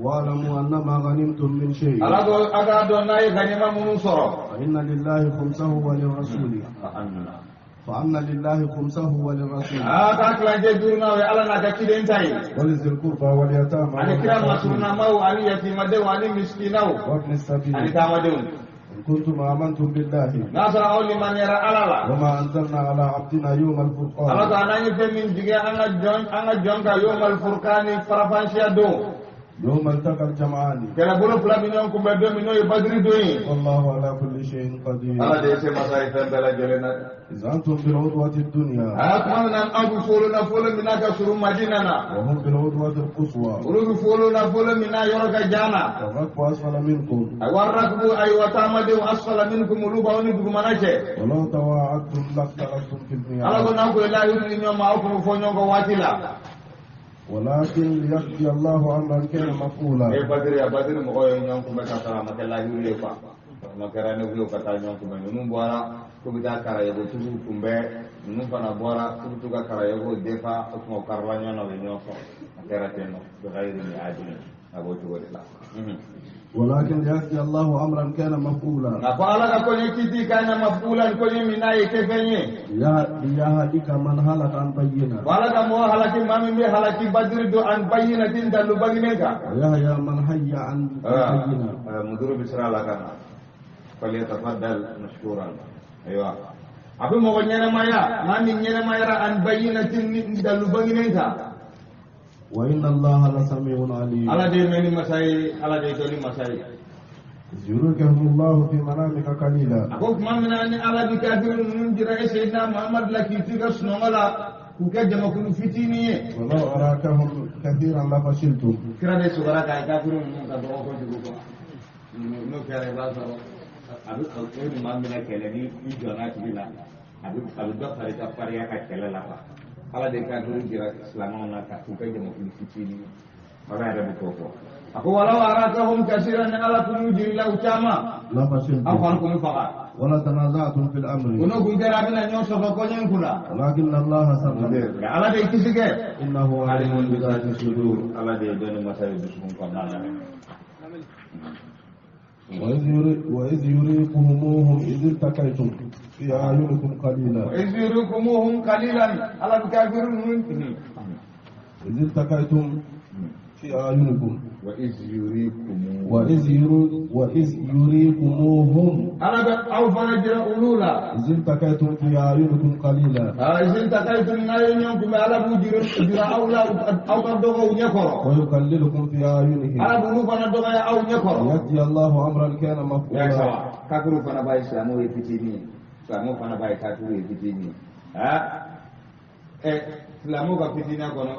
واعلموا أن ما غنمتم من شيء. Ala ko a k'a dɔn n'a ye ganima minnu sɔrɔ. فإن لله خمسه وللرسول. فأن لله خمسه وللرسول. Aa, k'a tilancɛ duurunan, o ye Ala n'a ka ciden ta ye. ولذي القربى واليتامى Ani kira والمساكين masurunamaw ani yatimadenw ani misikinaw وابن ani السبيل. taamadenw. إن كنتم آمنتم بالله N'a sɔrɔ aw limaniyara Ala la. وما أنزلنا على عبدنا يوم Ala الفرقان. ko an'an ye fɛn min jigin an ka jɔn kan yawmal furqani, farafansiya don. يوم التقى الجمعان. Kɛlɛbolo fila bɛ ɲɔgɔn kunbɛn don min, n'o ye Badiri don ye. والله على كل شيء قدير. Ala de ye se masa ye fɛn bɛɛ lajɛlen na. إذ أنتم بالعدوة الدنيا. A tuma min na aw bɛ folo na folo min n'a ka surun Madina na. وهم بالعدوة القصوى. Olu bɛ folo na folo min n'a yɔrɔ ka jan na. والركب أسفل منكم. Ayiwa, rakbu, ayiwa, taamadenw, asfala minkum, olu b'aw ni dugumana cɛ. ولو تواعدتم لاختلفتم في Ala ko الميعاد. n'aw ko ye layidu di ɲɔgɔn ma, aw kun bɛ fɔ ɲɔgɔn kɔ waati la. ولكن ليقضي الله أمرا كان مفعولا. E Badiri, a Badiri mɔgɔw ye ɲɔgɔn kunbɛn ka sɔrɔ a ma kɛ layidu ye quoi. A ma kɛ rendez-vous ye ka taa ɲɔgɔn kunbɛn. Ninnu bɔra k'u bɛ taa karayegotigiw kunbɛn, ninnu fana bɔra k'u bɛ t'u ka karayego defa. O tuma u karila ɲɔgɔn na, u ye ɲɔgɔn sɔrɔ. A kɛra ten nɔ bigayiri ni adili, a b'o cogo de la. ولكن ليقضي الله أمرا كان مفعولا. Nka fɔ Ala ka koɲɛ kiti kana mafulan, koɲɛ min n'a ye kɛ fɛn ye. ليهلك من هلك عن بينة. Wala ka mɔgɔ halaki, maa min bɛ halaki Badiri don, an bayyinatin, dalu bangenen kan. ويحيى من حي عن بينة. Muduru bɛ sira la ka na, falyatafaddal mashkuran. Ayiwa, a bɛ mɔgɔ ɲɛnamaya, maa min ɲɛnamayara an bayyinatin, ni dalu bangenen kan. وإن الله لسميع عليم. Ala de ye mɛnni masa ye, Ala de ye dɔnni masa ye. إذ يريكهم الله في منامك قليلا. A ko tuma min na ni Ala bi kafiri ninnu jira e Seyidina Muhamadu la k'i to i ka sunɔgɔ la k'u kɛ jamakulu fitinin ye. ولو أراكهم كثيرا لفشلتم. Kira de sugara k'a ye kafiri ninnu ka dɔgɔ kojugu quoi. N'o kɛra, i b'a sɔrɔ a bɛ e ni maa min bɛna kɛlɛ, ni i jɔnna a tigi la, a bɛ dɔ fara i ka farinya ka kɛlɛ la quoi. Ala de kafiri jira silamɛw na ka k'u kɛ jamakulu fitinin ye. Ala yɛrɛ bɛ t'o fɔ. A ko walaw arakahum kasiran, ni Ala kun y'u jirila u caman, aw لفشلتم. fana kun bɛ faga. ولتنازعتم في Ko الأمر. n'o kun kɛra, a bɛna ɲɔgɔn sɔsɔ koɲɛ in kunna. ولكن الله سلم. Nka Ala de ye kisi kɛ. إنه عليم Alimun بذات bi الصدور. sudur, Ala de ye dɔnni masa ye dusukun kɔnɔna na. وإذ يريكموهم إذ التقيتم في أعينكم قليلا. Iz yurikumuhum qalilan, Ala bɛ kafiru ninnu. إذ التقيتم في أعينكم. Wa iz yurikumu. وإذ يريكموهم. Ala bɛ aw fana jira olu la. إذ التقيتم في أعينكم قليلا. Iz iltaqaytum, n'a ye ɲɔgɔn kunbɛn, Ala b'u jira aw la, aw ka dɔgɔ u ɲɛ kɔrɔ. ويقللكم في أعينهم. Ala b'olu fana dɔgɔya aw ɲɛ kɔrɔ. ليقضي الله أمرا كان Ya مفعولا. sawa, kafiru fana b'a ye silamɛw ye fitinin ye, silamɛw fana b'a ye kafiru ye fitinin ye. Ɛ, silamɛw ka fitiniya kɔnɔ,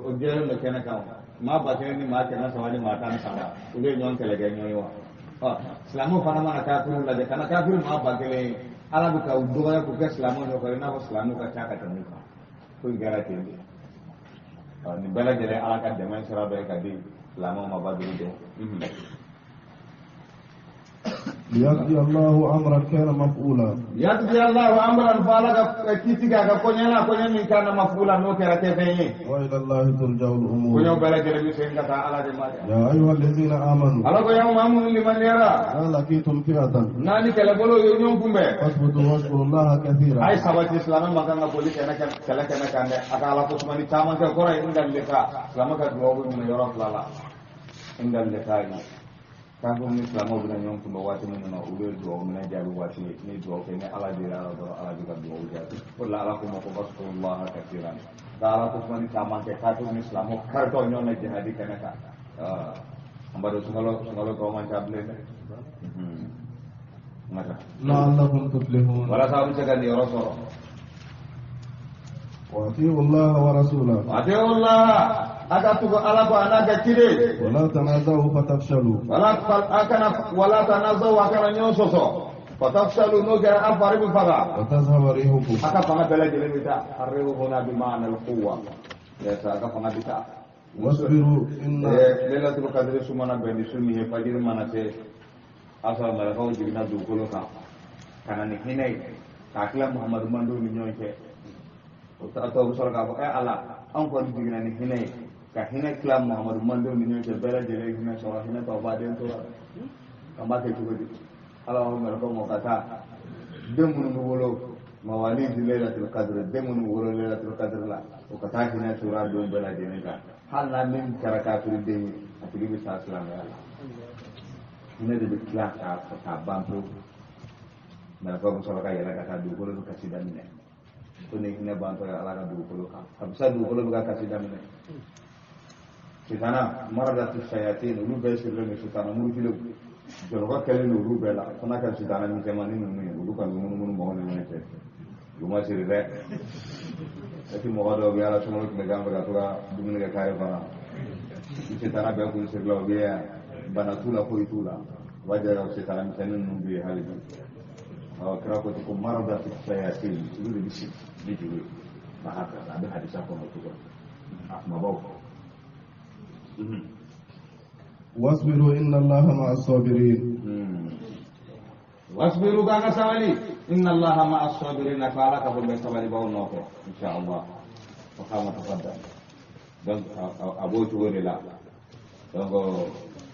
o jɛlen don kɛnɛ kan. Maa 1000 ni maa 300 ni maa 13, olu ye ɲɔgɔn kɛlɛ kɛ ɲɔgɔn ye wa? Ɔ, silamɛw fana mana kafiru lajɛ, kana kafiru maa 1000 ye, Ala bɛ ka u dɔgɔya k'u kɛ silamɛw ɲɛkɔrɔ i n'a fɔ silamɛw ka ca ka tɛmɛ u kan. Ko in kɛra ten de. Ɔ, nin bɛɛ lajɛlen Ala ka dɛmɛ sira dɔ ye ka di silamɛw ma Badiri don. ليقضي الله أمرا كان مفعولا. Yaqdi Allahu amran, fa Ala ka kiti k'a ka koɲɛ la, koɲɛ min kana mafula, n'o kɛra kɛ fɛn ye. وإلى الله ترجع الأمور. Koɲɛw bɛɛ lajɛlen bɛ segin ka taa Ala de ma dɛ. يا أيها الذين آمنوا. Ala ko y'aw maa minnu limaniyara. إذا لقيتم فئة. N'a ni kɛlɛbolo ye ɲɔgɔn kunbɛn. فاثبتوا واذكروا الله A كثيرا. ye sabati. Silamɛ man kan ka boli kɛnɛ kan, kɛlɛ kɛnɛ kan dɛ. A ka Ala ko suma ni caman kɛ, kɔrɔ ye inda leka. Silamɛ ka dugawu bɛ minɛ yɔrɔ fila la, inda leka ye kafiriw ni silamɛw bɛna ɲɔgɔn kunbɛn waati minnu na, olu ye dugawu minɛ jaabi waati ye. Ni dugawu kɛ ni Ala dira ala dɔrɔn, Ala b'i ka dugawu jaabi. O de la Ala ko ma ko fazkurullaha kasiran, ka Ala ko suma ni caman kɛ. Kafiriw ni silamɛw karitɔ ɲɔgɔn na jihadi kɛnɛ kan. An b'a dɔn sunkalo tɔ man ca bilen dɛ. Nka لعلكم تفلحون. Walasa aw bɛ se ka nin yɔrɔ sɔrɔ. وأطيعوا الله ورسوله. Atiyu Allah, a ka tugu Ala ko a n'a ka ciden. ولا تنازعوا فتفشلوا. Wala a kana, wala tanazaw, a kana ɲɔgɔn sɔsɔ, fatafshalu, n'o kɛra an fari bɛ faga. وتذهب ريحكم. A ka fanga bɛɛ lajɛlen bɛ taa. Arrihu huna bi ma'ana al-quwwa, yasa a ka fanga bɛ taa. واصبروا إن Lailatul Qadri su mana bɛn ni su min ye, fajiri mana se, a sɔrɔ mɛlɛkɛw jiginna dugukolo kan ka na ni hinɛ ye k'a tila Muhamadu mandenw ni ɲɔgɔn cɛ. O tɔ bɛ sɔrɔ k'a fɔ: ɛ Ala, anw kɔni jiginna ni hinɛ ye. Ka hinɛ tila Muhammadu mandenw ni ɲɔgɔn cɛ bɛɛ lajɛlen hinɛ sɔrɔ hinɛ tɔ baden tora an b'a kɛ cogo di ala b'a fɔ mɛlɛkɛw ma ka taa den minnu bɛ wolo mawali di laylatul qadr den minnu bɛ wolo laylatul qadr la o ka taa hinɛ sɔrɔ a don bɛɛ lajɛlen kan hali n'a min kɛra kafiri den ye a tigi bɛ sa silamɛya la hinɛ de bɛ tila k'a ban pewu mɛlɛkɛw bɛ sɔrɔ ka yɛlɛ ka taa dugukolo bɛ kasi daminɛ ko ni hinɛ bantɔ ye ala ka dugukolo kan a bɛ se dugukolo bɛ ka kasi daminɛ sitana maradatu sayatin olu bɛɛ sirilen don sitana murutilenw jɔlɔkɔ kɛlen don olu bɛɛ la fo n'a kɛra sitana misɛnmanin ninnu ye olu kɔni bɛ munumunu mɔgɔw ni ɲɔgɔn cɛ olu ma siri dɛ ɛti mɔgɔ dɔw bɛ ala sunkalo tun bɛ k'an fɛ ka to ka dumuni kɛ kare kɔnɔ ni sitana bɛɛ kun sirila u bɛ yan bana t'u la foyi t'u la u b'a jira ka sitana misɛnnin ninnu bɛ yen hali bi awɔ kira ko ten ko maradatu sayatin olu de bɛ siri ni juru ye a bɛ hadisa kɔnɔ o cogo la a kumabaw. واصبروا إن الله مع الصابرين واصبروا كان سوالي إن الله مع الصابرين فعلك كفر بسوالي باو نوفي إن شاء الله وقام تقدم donc a b'o cogo de la donc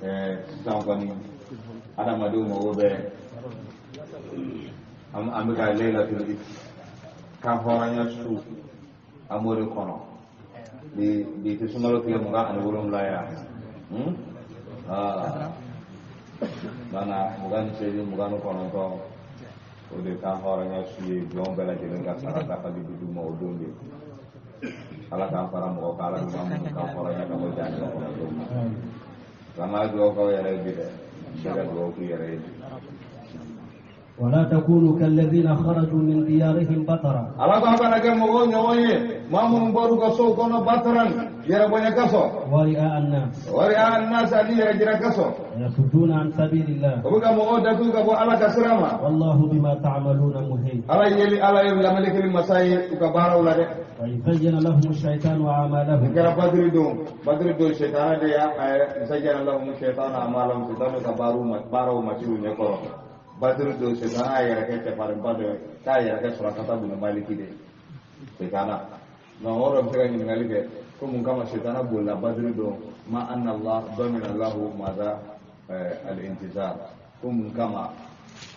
sisan kɔni adamadenw mago bɛ an bɛ ka laylatul kan hɔrɔnya su an b'o de kɔnɔ bi bi tɛ sunkalo tile 27 ye bana 28 29 o de kan hɔrɔnya su ye jɔn bɛɛ lajɛlen ka sara dafali bi d'u ma o don de ala k'an fara mɔgɔ kan ala bɛ minnu kan hɔrɔnya ka bɔ jahanama kɔnɔ don ma an ka dugawu k'aw yɛrɛ ye bi dɛ bɛɛ ka dugawu k'i yɛrɛ ye bi. ولا تكونوا كالذين خرجوا من ديارهم بطرا ala ko a kana kɛ mɔgɔw ɲɔgɔn ye maa minnu bɔr'u ka sow kɔnɔ bataran yɛrɛbonya kasɔ ورئاء الناس ورئاء الناس ani yɛrɛ jira kasɔ ويصدون عن سبيل الله o bɛ ka mɔgɔw datugu ka bɔ ala ka sira ma والله بما تعملون محيط ala yeli ala ye lamɛnnikɛli masa ye u ka baaraw la dɛ وإذ زين لهم الشيطان nin أعمالهم kɛra badiri don sɛtana de y'a zayyana lahum shaytanu a'malahum sɛtanu ka baaraw ma ci u ɲɛkɔrɔ badiri don sɛtana y'a yɛrɛ kɛ cɛfarinba dɔ ye k'a yɛrɛ kɛ Surakata bunu Maliki de ye sɛtana nka mɔgɔ dɔ bɛ se ka ɲininkali kɛ ko mun kama sɛtana bolila badiri don ma anna Allah damina lahu maza al-intizar ko mun kama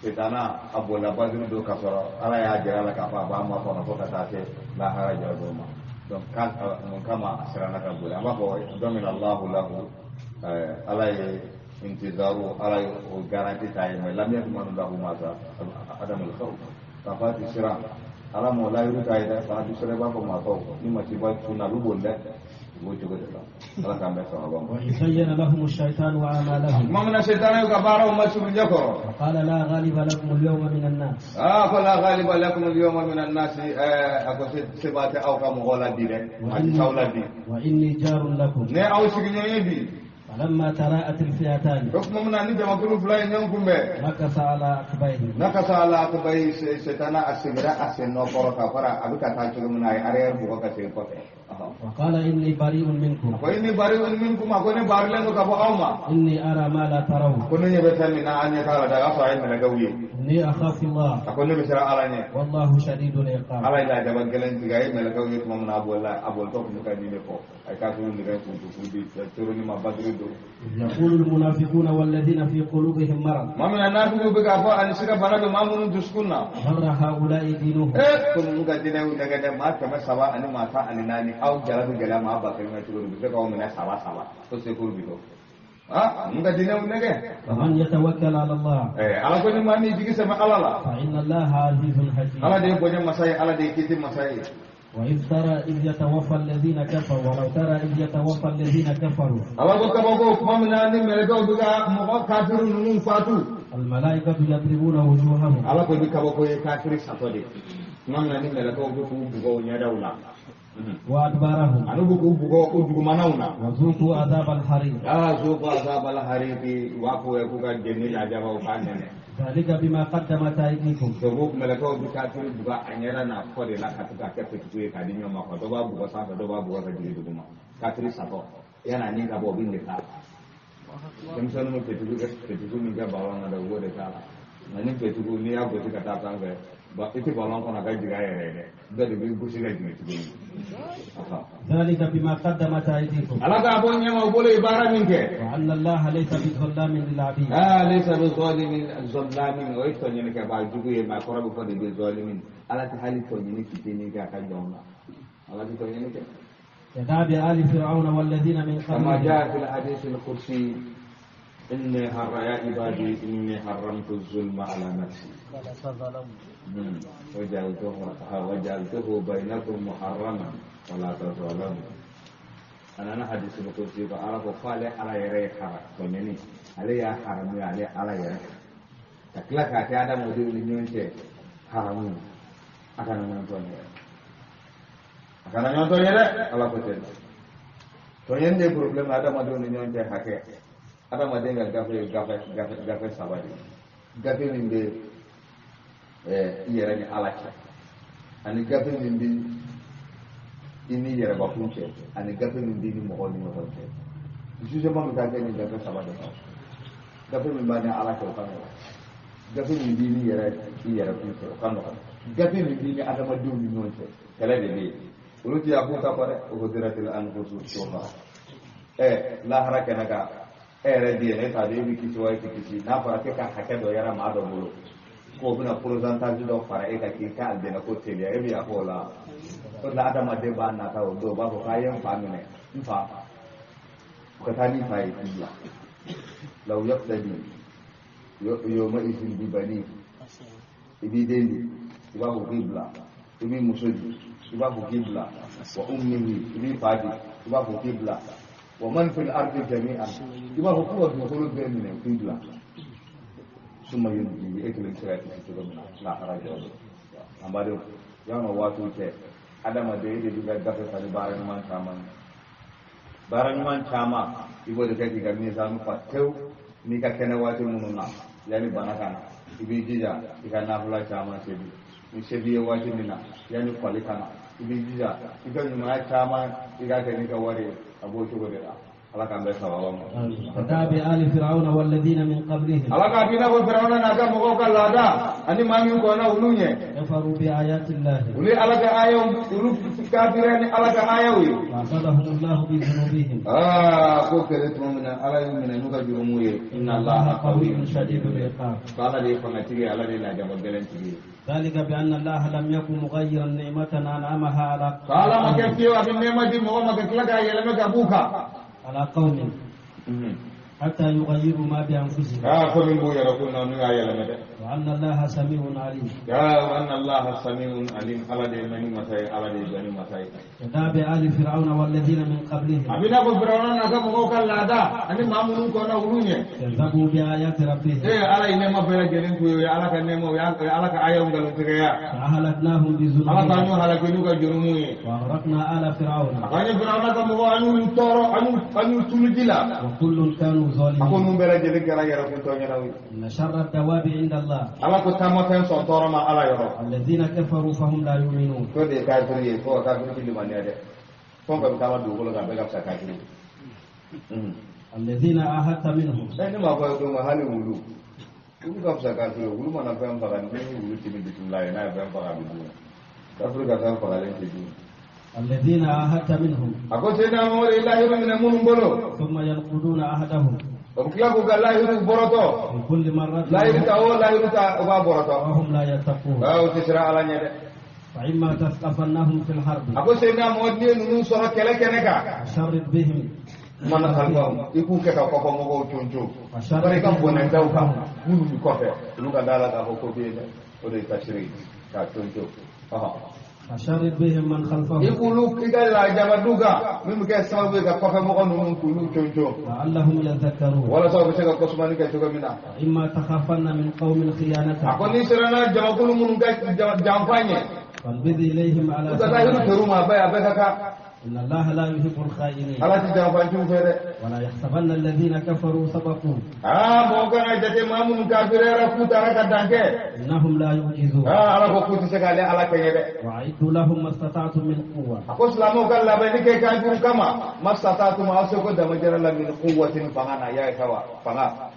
sɛtana a bolila badiri don k'a sɔrɔ ala y'a jira a la k'a fɔ a b'a makɔnɔ fo ka taa se lahara jɔ don ma donc mun kama a siranna ka boli an b'a fɔ damina Allahu lahu ala ye intizaru ala ye o garanti ta ye mais lam yadmanu lahu maza adamul khawf k'a fɔ a ti siran ala m'o layiru ta ye dɛ fana ti siran i b'a fɔ maa tɔw ni masiba tunna a bɛ boli dɛ u b'o cogo de la ala k'an bɛɛ sababa ma. وإذ زين لهم الشيطان أعمالهم tuma min na sɛtana y'u ka baaraw masuru ɲɛkɔrɔ وقال لا غالب لكم اليوم من الناس ko la ghaliba lakum al-yawma min an-nas a ko seba tɛ aw ka mɔgɔ la bi dɛ a ti s'aw la bi وإني جار لكم ne aw sigiɲɔgɔn ye bi فلما تراءت الفئتان o tuma min na ni jamakulu fila ye ɲɔgɔn kunbɛn نكص على عقبيه nakasa ala akubayi sɛtana a seginna a sen nɔ kɔrɔ ka fara a bɛ ka taa cogo min na a ye arrière bugɔ ka segin kɔfɛ وقال إني بريء منكم a ko inni bari'un minkum a ko ne barilen don ka bɔ aw ma إني أرى ما لا ترون ko ne ɲɛ bɛ fɛn min na an ɲɛ t'a la dɛ a y'a sɔrɔ a ye mɛlɛkɛw ye إني أخاف الله a ko ne bɛ siran ala ɲɛ والله شديد العقاب ala ye lajaba gɛlɛn tigɛ a ye mɛlɛkɛw ye tuma min na a bolila a bolitɔ tun bɛ ka nin de fɔ a ye kafiriw nɛgɛ kuntufu di teroni ma badiri don إذ يقول المنافقون والذين في قلوبهم مرض tuma min na nafigiw bɛ k'a fɔ ani siga bana bɛ maa minnu dusukun na غر هؤلاء دينهم ko ninnu ka diinɛ y'u nɛgɛ dɛ maa 300 ani maa 14 aw jala bɛ gɛlɛya maa 1000 na cogo di u bɛ se k'aw minɛ saba saba ko sekuru bi to ninnu ka diinɛ y'u nɛgɛ ومن يتوكل على الله ala ko ni maa min jigi sɛmɛ ala la فإن الله عزيز حكيم ala de ye bonya masa ye ala de ye kiti masa ye وإذ ترى إذ يتوفى الذين كفروا ولو ترى إذ يتوفى الذين كفروا ala ko kabako tuma min na ni mɛlɛkɛw bɛ ka mɔgɔ kafiri ninnu fatu الملائكة يضربون وجوههم ala ko i bɛ kabako ye kafiri satɔ de tuma min na ni mɛlɛkɛw bɛ k'u bugɔ u ɲɛdaw la وأدبارهم ani bɛ k'u bugɔ u dugumanaw na وذوقوا عذاب الحريق zuqu azabal hariqi u b'a fɔ ye k'u ka jeni lajaba u k'a nɛnɛ ذلك بما قدمت أيديكم sabu mɛlɛkɛw bɛ kafiri bugɔ a ɲɛda n'a kɔ de la ka to k'a kɛ petuku ye k'a di ɲɔgɔn ma dɔ b'a bugɔ sanfɛ dɔ b'a bugɔ ka jigin duguma kafiri satɔ yan'a ni ka bɔ o bɛ nin de k'a la denmisɛnninw bɛ petuku min kɛ balon na dɛ u b'o de k'a la Nka ni bɛtigiw n'i y'a gosi ka taa sanfɛ i tɛ balon kɔnɔ ka jigin a yɛrɛ ye dɛ bɛɛ de b'i gosi ka jigin tuguni. ذلك بما قدمت أيديكم. Ala k'a bɔ ɲɛma u bolo ye baara min kɛ. وأن الله ليس بظلام للعبيد. Aa laysa bi zalimin zalamin o ye tɔɲɔnikɛbaa jugu ye maa kɔrɔ bɛ fɔ de bi zalimin Ala tɛ hali tɔɲɔni fitinin kɛ a ka jɔnw na Ala tɛ tɔɲɔni kɛ. كدأب آل فرعون والذين من كما قبلهم. جاء في الحديث القدسي إني حر يا عبادي إني حرمت الظلم على نفسي وجعلته بينكم محرما ولا تظالموا. أنا حديث القدسي فأعرف قال على يري حرام تونيني علي حرام علي على يري تكلك هذا موضوع اللي حرام أكان من توني أكان من توني الله كتير tɔɲɛni de problème adamadenw ni ɲɔgɔn cɛ hakɛ adamaden ka gafe gafe gafe gafe saba de gafe min bɛ i yɛrɛ ni Ala cɛ ani gafe min bɛ i ni yɛrɛbakun cɛ ani gafe min b'i ni mɔgɔw ni ɲɔgɔn cɛ jugement bɛ taa kɛ nin gafe saba de kan gafe min b'a ni Ala cɛ o ka nɔgɔn gafe min b'i ni yɛrɛ i yɛrɛkun cɛ o ka nɔgɔn gafe min b'i ni adamadenw ni ɲɔgɔn cɛ kɛlɛ de bɛ yen olu ti a k'u ta kɔ dɛ o ko diratil anfusu shuha lahara kɛnɛ kan e yɛrɛ di e t'a dɔn e bɛ kisi wa e tɛ kisi n'a fɔra k'e ka hakɛ dɔ yɛrɛ maa dɔ bolo k'o bɛna pourcentage dɔ fara e kan k'i ka alijɛnɛ ko teliya e bɛ yafa o la o de la adamaden b'a nata o don o b'a fɔ k'a ye n fa minɛ n fa o ka taa ni fa ye k'i bila law yaftadi yawma izin bi bani i b'i den di i b'a fɔ k'i bila i b'i muso di i b'a fɔ k'i bila wa ummihi i b'i fa di i b'a fɔ k'i bila wa man fil ardi jami'an i b'a fɔ k'u ka dugukolo bɛɛ minɛ k'i bila suma yunji e kelen bɛ se ka kisi cogo min na lahara jɔ don an badenw yanni waatiw cɛ adamaden e de b'i ka gafe fa ni baara ɲuman caman ye baara ɲuman caman i b'o de kɛ k'i ka mizanu fa tewu n'i ka kɛnɛ waati minnu na yanni bana ka na i b'i jija i ka nafila caman seli ni se b'i ye waati min na yanni kɔli ka na i b'i jija i ka ɲumanya caman i k'a kɛ n'i ka wari ye a b'o cogo de la Ala k'an bɛɛ sababa ma. كدأب آل فرعون والذين من قبلهم. Ala k'a b'i n'a fɔ Firawuna n'a ka mɔgɔw ka laada ani maa min kɔnna olu ɲɛ. كفروا بآيات الله. Olu ye Ala ka ayaw olu kafiriya ni Ala ka ayaw ye. وأخذهم الله بذنوبهم. Aa ko kɛlɛ tuma min na Ala y'u minɛ n'u ka jurumu ye. Inna Allaha قوي qawiyyun شديد العقاب. ko Ala de ye fangatigi ye Ala de ye lajaba gɛlɛn tigi ye. ذلك بأن الله لم يكن مغيرا نعمة أنعمها على Ko Ala ma kɛ fiyewu a bɛ nɛɛma di mɔgɔ ma ka tila k'a yɛlɛmɛ ka b'u kan. على قوم حتى يغيروا ما بأنفسهم. Aa ko min b'u yɛrɛ kun na n'u y'a yɛlɛmɛ dɛ. وأن الله سميع عليم. Ya wa anna Allaha samiun alim Ala de ye mɛnni masa ye Ala de ye dɔnni masa ye. كدأب آل فرعون والذين من قبلهم. A b'i n'a fɔ Firawuna n'a ka mɔgɔw ka laada ani maa minnu kɔnna olu ɲɛ. كذبوا بآيات ربهم. Ee Ala ye nɛɛma bɛɛ lajɛlen k'u ye o ye Ala ka nɛɛma o ye Ala ka ayaw nkalontigɛya. فأهلكناهم Ala k'an بذنوبهم. y'u halaki n'u ka jurumu ye. وأغرقنا آل فرعون. A k'an ye Firawuna ka mɔgɔw an y'u tɔɔrɔ an y'u tulu ji la. وكل كانوا A ko ظالمين. ninnu bɛɛ lajɛlen kɛra yɛrɛkun tɔɲɛnaw ye. إن شر الدواب عند الله. Ala ko taamafɛn sɔn tɔɔrɔ ma Ala yɔrɔ. الذين كفروا فهم لا يؤمنون. Ko de ye kafiri ye ko kafiri ti limaniya dɛ. Fɛn o fɛn bɛ taama dugukolo kan a bɛɛ ka fisa kafiri ye. الذين عاهدت منهم. Ne m'a fɔ ye ko hali wulu. Wulu ka fisa kafiri ye wulu mana fɛn faga ni wulu timi bisimila ye n'a ye fɛn faga a bɛ dun. Kafiri ka fɛn fagalen tɛ dun. الذين عاهدت منهم. A ko Seydina Mamadu ye lahiru minɛ minnu bolo. ثم ينقضون عهدهم. O bɛ tila k'u ka lahiru bɔrɔtɔ. في كل مرة. Lahiru ta o lahiru ta o b'a bɔrɔtɔ. وهم لا يتقون. O tɛ siran Ala ɲɛ dɛ. فإما تثقفنهم في الحرب. A ko Seydina Mamadu n'i ye ninnu sɔrɔ kɛlɛ kɛnɛ kan. وشرد بهم. Mana khalfahum i k'u kɛ ka kɔfɛ mɔgɔw conco. Bari i ka bɔnɛ da u kan minnu bɛ kɔfɛ olu ka da la k'a fɔ ko bɛ yen dɛ o de ye tafsiri k'a conco. فشرد بهم من I خلفهم. k'olu i ka lajaba d'u kan min bɛ kɛ sababu ye ka kɔfɛ mɔgɔ ninnu k'olu conco. لعلهم يذكرون. Walasa u bɛ se ka kɔsumani kɛ cogo min na. وإما تخافن من قوم خيانة. A ko n'i siranna jamakulu minnu ka janfa ɲɛ. فانبذ إليهم على U ka lahiru سواء. ter'u ma a bɛɛ a bɛɛ ka kan. إن الله لا يحب الخائنين. Ala ti janfanciw fɛ dɛ. ولا يحسبن الذين كفروا سبقوا. Aa mɔgɔ kana jate maa minnu kafiriyara k'u taara ka dan kɛ. إنهم لا يعجزون. Aa Ala ko k'u tɛ se k'ale Ala kɛɲɛ dɛ. وأعدوا لهم ما استطعتم من قوة. A ko silamɛw ka labɛnni kɛ kafiru kama mastata'tum aw seko damajɛra la min quwwatin fanga na ya ye sawa fanga.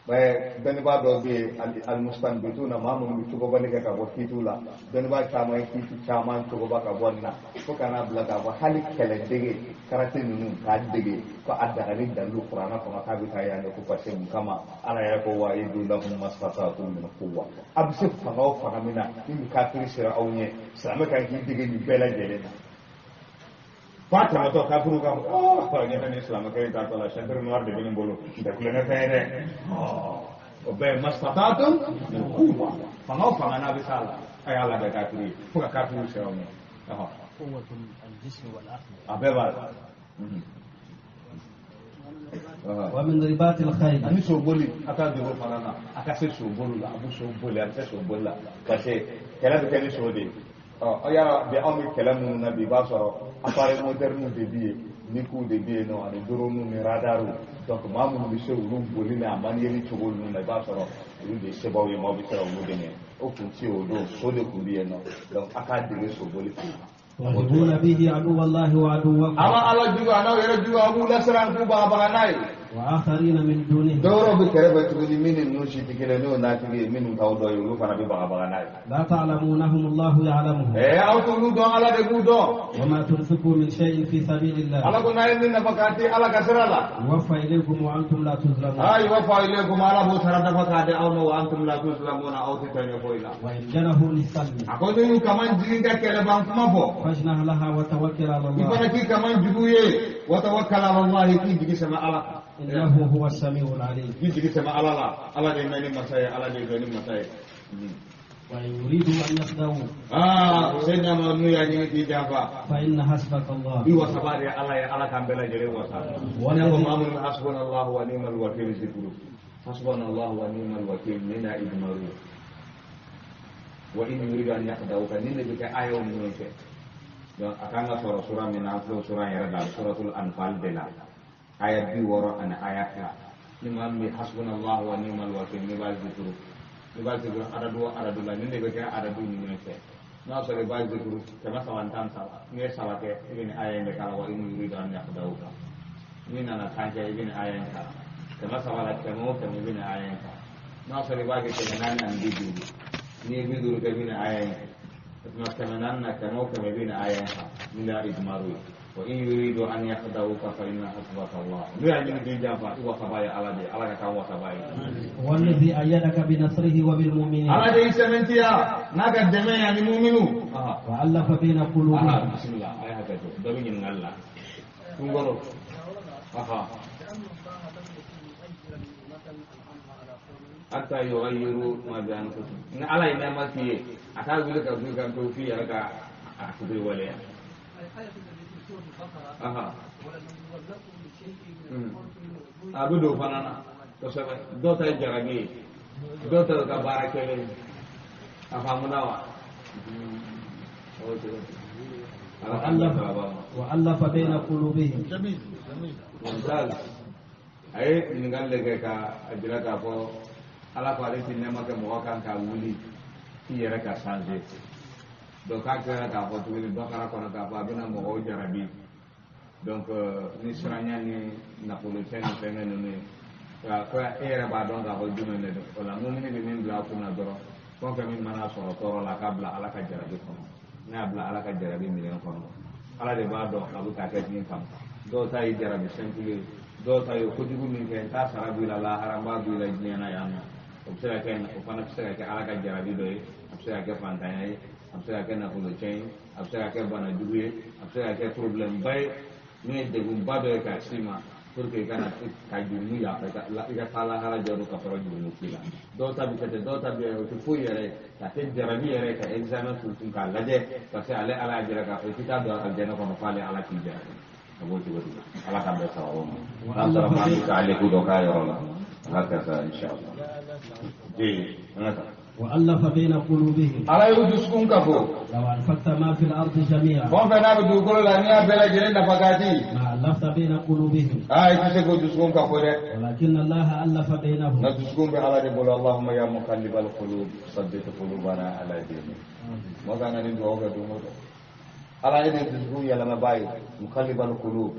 Dɔnnibaa dɔw bɛ yen alimustanbituna maa minnu bɛ cogobali kɛ ka bɔ kiitiw la dɔnnibaa caman ye kiiti caman cogoba ka bɔ nin na fo ka n'a bila k'a fɔ hali kɛlɛdege karate ninnu k'a dege ko a dagali dalilu kuranna kɔnɔ k'a bɛ taa yan de ko parce que mun kama ala yɛrɛ ko wa idu lahum mastata'tum min quwwa a bɛ se fanga o fanga min na ni nin kafiri sera aw ɲɛ silamɛ kan k'i dege nin bɛɛ lajɛlen na f'a tɛmɛtɔ kafiriw k'a fɔ ɔ ɲɛ ni silamɛkɛ in taatɔ la ceinture noire de bɛ nin bolo n tɛ kulonkɛ fɛn ye dɛ o bɛɛ ye mastata'tum min quwwa fanga o fanga n'a bɛ s'a la a y'a labɛn kafiri ye fo ka kafiriw siran aw ɲɛ a bɛɛ b'a la. ومن رباط الخيل ani soboli a ka dege o fana na a ka se soboli la a bɛ so boli a bɛ se soboli la parce que kɛlɛ bɛ kɛ ni so de ye ɔ yala bi anw bɛ kɛlɛ minnu na bi i b'a sɔrɔ appareil moderne de bɛ yen mikiw de bɛ yen nɔ ani drone ni radariw donc maa minnu bɛ se olu boli ni a maniyeli cogo ninnu na i b'a sɔrɔ olu de ye sebaw ye maaw bɛ siran olu de ɲɛ o kun ti o don so de kun bɛ yen nɔ donc a k'a dege soboli fana na. ترهبون به عدو الله وعدوكم Aw ala jugu a n'aw yɛrɛ jugu aw b'u lasiran k'u bagabaga n'a ye. وآخرين من دونهم Dɔwɛrɛw bɛ kɛrɛfɛ tuguni min ni ninnu si tɛ kelen n'o natigi ye minnu t'aw dɔ ye olu fana bɛ bagabaga n'a ye. لا تعلمونهم الله يعلمهم Aw t'olu dɔn ala de b'u dɔn. وما تنفقوا من شيء في سبيل الله Ala ko n'a ye min nafa k'a di ala ka sira la. يوفى إليكم وأنتم لا تظلمون Aa yuwafa ilaykum ala b'o sara dafa k'a di aw ma wa antum la tuzlamuna aw tɛ tɔɲɔ foyi la. وإن جنحوا للسلم A ko n'u kaman jigin ka kɛlɛban kuma fɔ. فاجنح لها وتوكل على I الله fana k'i kaman jugu ye wa tawakkal ala Allah k'i jigi sɛmɛ ala kan. إنه هو السميع العليم K'i jigi sɛmɛ ala la ala de ye mɛnni masa ye ala de ye dɔnni masa ye. وإن يريدوا أن يخدعوك Aa seyidina Muhammad n'u y'a ɲini k'i janfa. فإن حسبك الله I wasaba de ye ala ye ala k'an bɛɛ lajɛlen wasa. Ne ko maa minnu hasbunallahu wa ni'mal wakil zikuru. Hasbunallahu wa ni'mal wakil min na idmaru. Wa in yuridu an yakhda'uka nin de bɛ kɛ ayaw ni ɲɔgɔn cɛ. Donc a kan ka sɔrɔ sura min na an filɛ o sura in yɛrɛ la suratul anfal de la. Aya 62 ani aya 2. Ni maa min bɛ hasbunallahu wa ni'mal wakil n'i b'a zikuru. N'i b'a zikuru adadu o adadu la nin de bɛ kɛ adadu ni ɲɔgɔn cɛ. N'a sɔrɔ i b'a zikuru 313 n'i ye 3 kɛ i bɛ nin aya in de kalan wa in yuridu an yakhda'uka. N'i nana 10 kɛ i bɛ nin aya in kalan. 300 la 100 o 100 i bɛ nin aya in kalan. N'a sɔrɔ i b'a kɛ 450 n'i ye 50 kɛ i bɛ nin aya in kɛ. O tuma 400 na 100 o 100 i bɛ nin aya in kalan. Nin de y'a idmaru ye. Wa in yuridu an yakhda'uka fa inna hasbaka Allah. N'u y'a ɲini k'i janfa i wasaba ye ala de ye ala ka k'an wasaba ye. والذي أيدك بنصره وبالمؤمنين Ala de y'i sɛmɛntiya n'a ka dɛmɛ ye ani muminu. وألف بين قلوبهم Bisimila a ye hakɛ to dɔ bɛ ɲininkali la. Kunkɔrɔ. Hatta yughayyiru ma bi anfusihim. Ni ala ye nɛɛma k'i ye a t'a wuli ka b'i kan pewu f'i yɛrɛ ka a tuguli waleya. A bɛ don o fana na kosɛbɛ dɔw ta ye jarabi ye dɔw ta ye ka baara kɛlen ye a faamuna wa. Ala k'an bɛn sababa ma. وألف بين قلوبهم Mumtaz a ye ɲininkali de kɛ ka a jira k'a fɔ ala ko ale ti nɛɛma kɛ mɔgɔ kan ka wuli k'i yɛrɛ ka changer donc k'a kɛra k'a fɔ tuguni bakara kɔnɔ k'a fɔ a bɛna mɔgɔw jarabi donc ni siranya ni nafolofɛn ni fɛnkɛ ninnu ye ko e yɛrɛ b'a dɔn k'a fɔ jumɛn de don o la mumini bɛ min bila a kun na dɔrɔn fɛn o fɛn min mana sɔrɔ tɔɔrɔ la a k'a bila ala ka jarabi kɔnɔ n'a y'a bila ala ka jarabi minɛn kɔnɔ ala de b'a dɔn a bɛ k'a kɛ min kama dɔw ta ye jarabi simple ye dɔw ta ye kojugu min kɛ n t'a sara b'i la lahara n b'a b'i la diɲɛ na yan nɔ o bɛ se ka kɛ o fana bɛ se ka kɛ ala ka jarabi dɔ ye a bɛ se ka kɛ fantanya ye a bɛ se ka kɛ nafolocɛn ye a bɛ se ka kɛ banajugu ye a bɛ se ka kɛ problème ba ye min ye degunba dɔ ye k'a s'i ma pour que i kana ka jurumu yafa i ka taa lahara jɔ ka sɔrɔ jurumu t'i la dɔw ta bɛ kɛ ten dɔw ta bɛ o tɛ foyi yɛrɛ ye ka kɛ jarabi yɛrɛ ka examen k'u kun k'a lajɛ parce que ale ala y'a jira k'a fɔ i tɛ taa don alijɛnɛ kɔnɔ f'ale ala k'i jarabi a b'o cogo di ala k'an bɛɛ sababu ma n'an sɔrɔ maa min k'ale ko dɔ k'a yɔrɔ la ala ka sa inshallah an ka taa. وألف بين قلوبهم Ala y'u dusukun kafo. لو أنفقت ما في الأرض جميعا Fɛn o fɛn n'a bɛ dugukolo la n'i y'a bɛɛ lajɛlen nafa k'a di. ما ألفت بين قلوبهم Aa i tɛ se k'o dusukun kafo dɛ. ولكن الله ألف بينهم Nka dusukun bɛ ala de bolo Allahumma ya muqallibal qulub sabbit qulubana ala dinik. Mɔgɔ kan ka nin dugawu kɛ don o don. Ala e de ye dusukun yɛlɛmabaa ye muqallibal qulub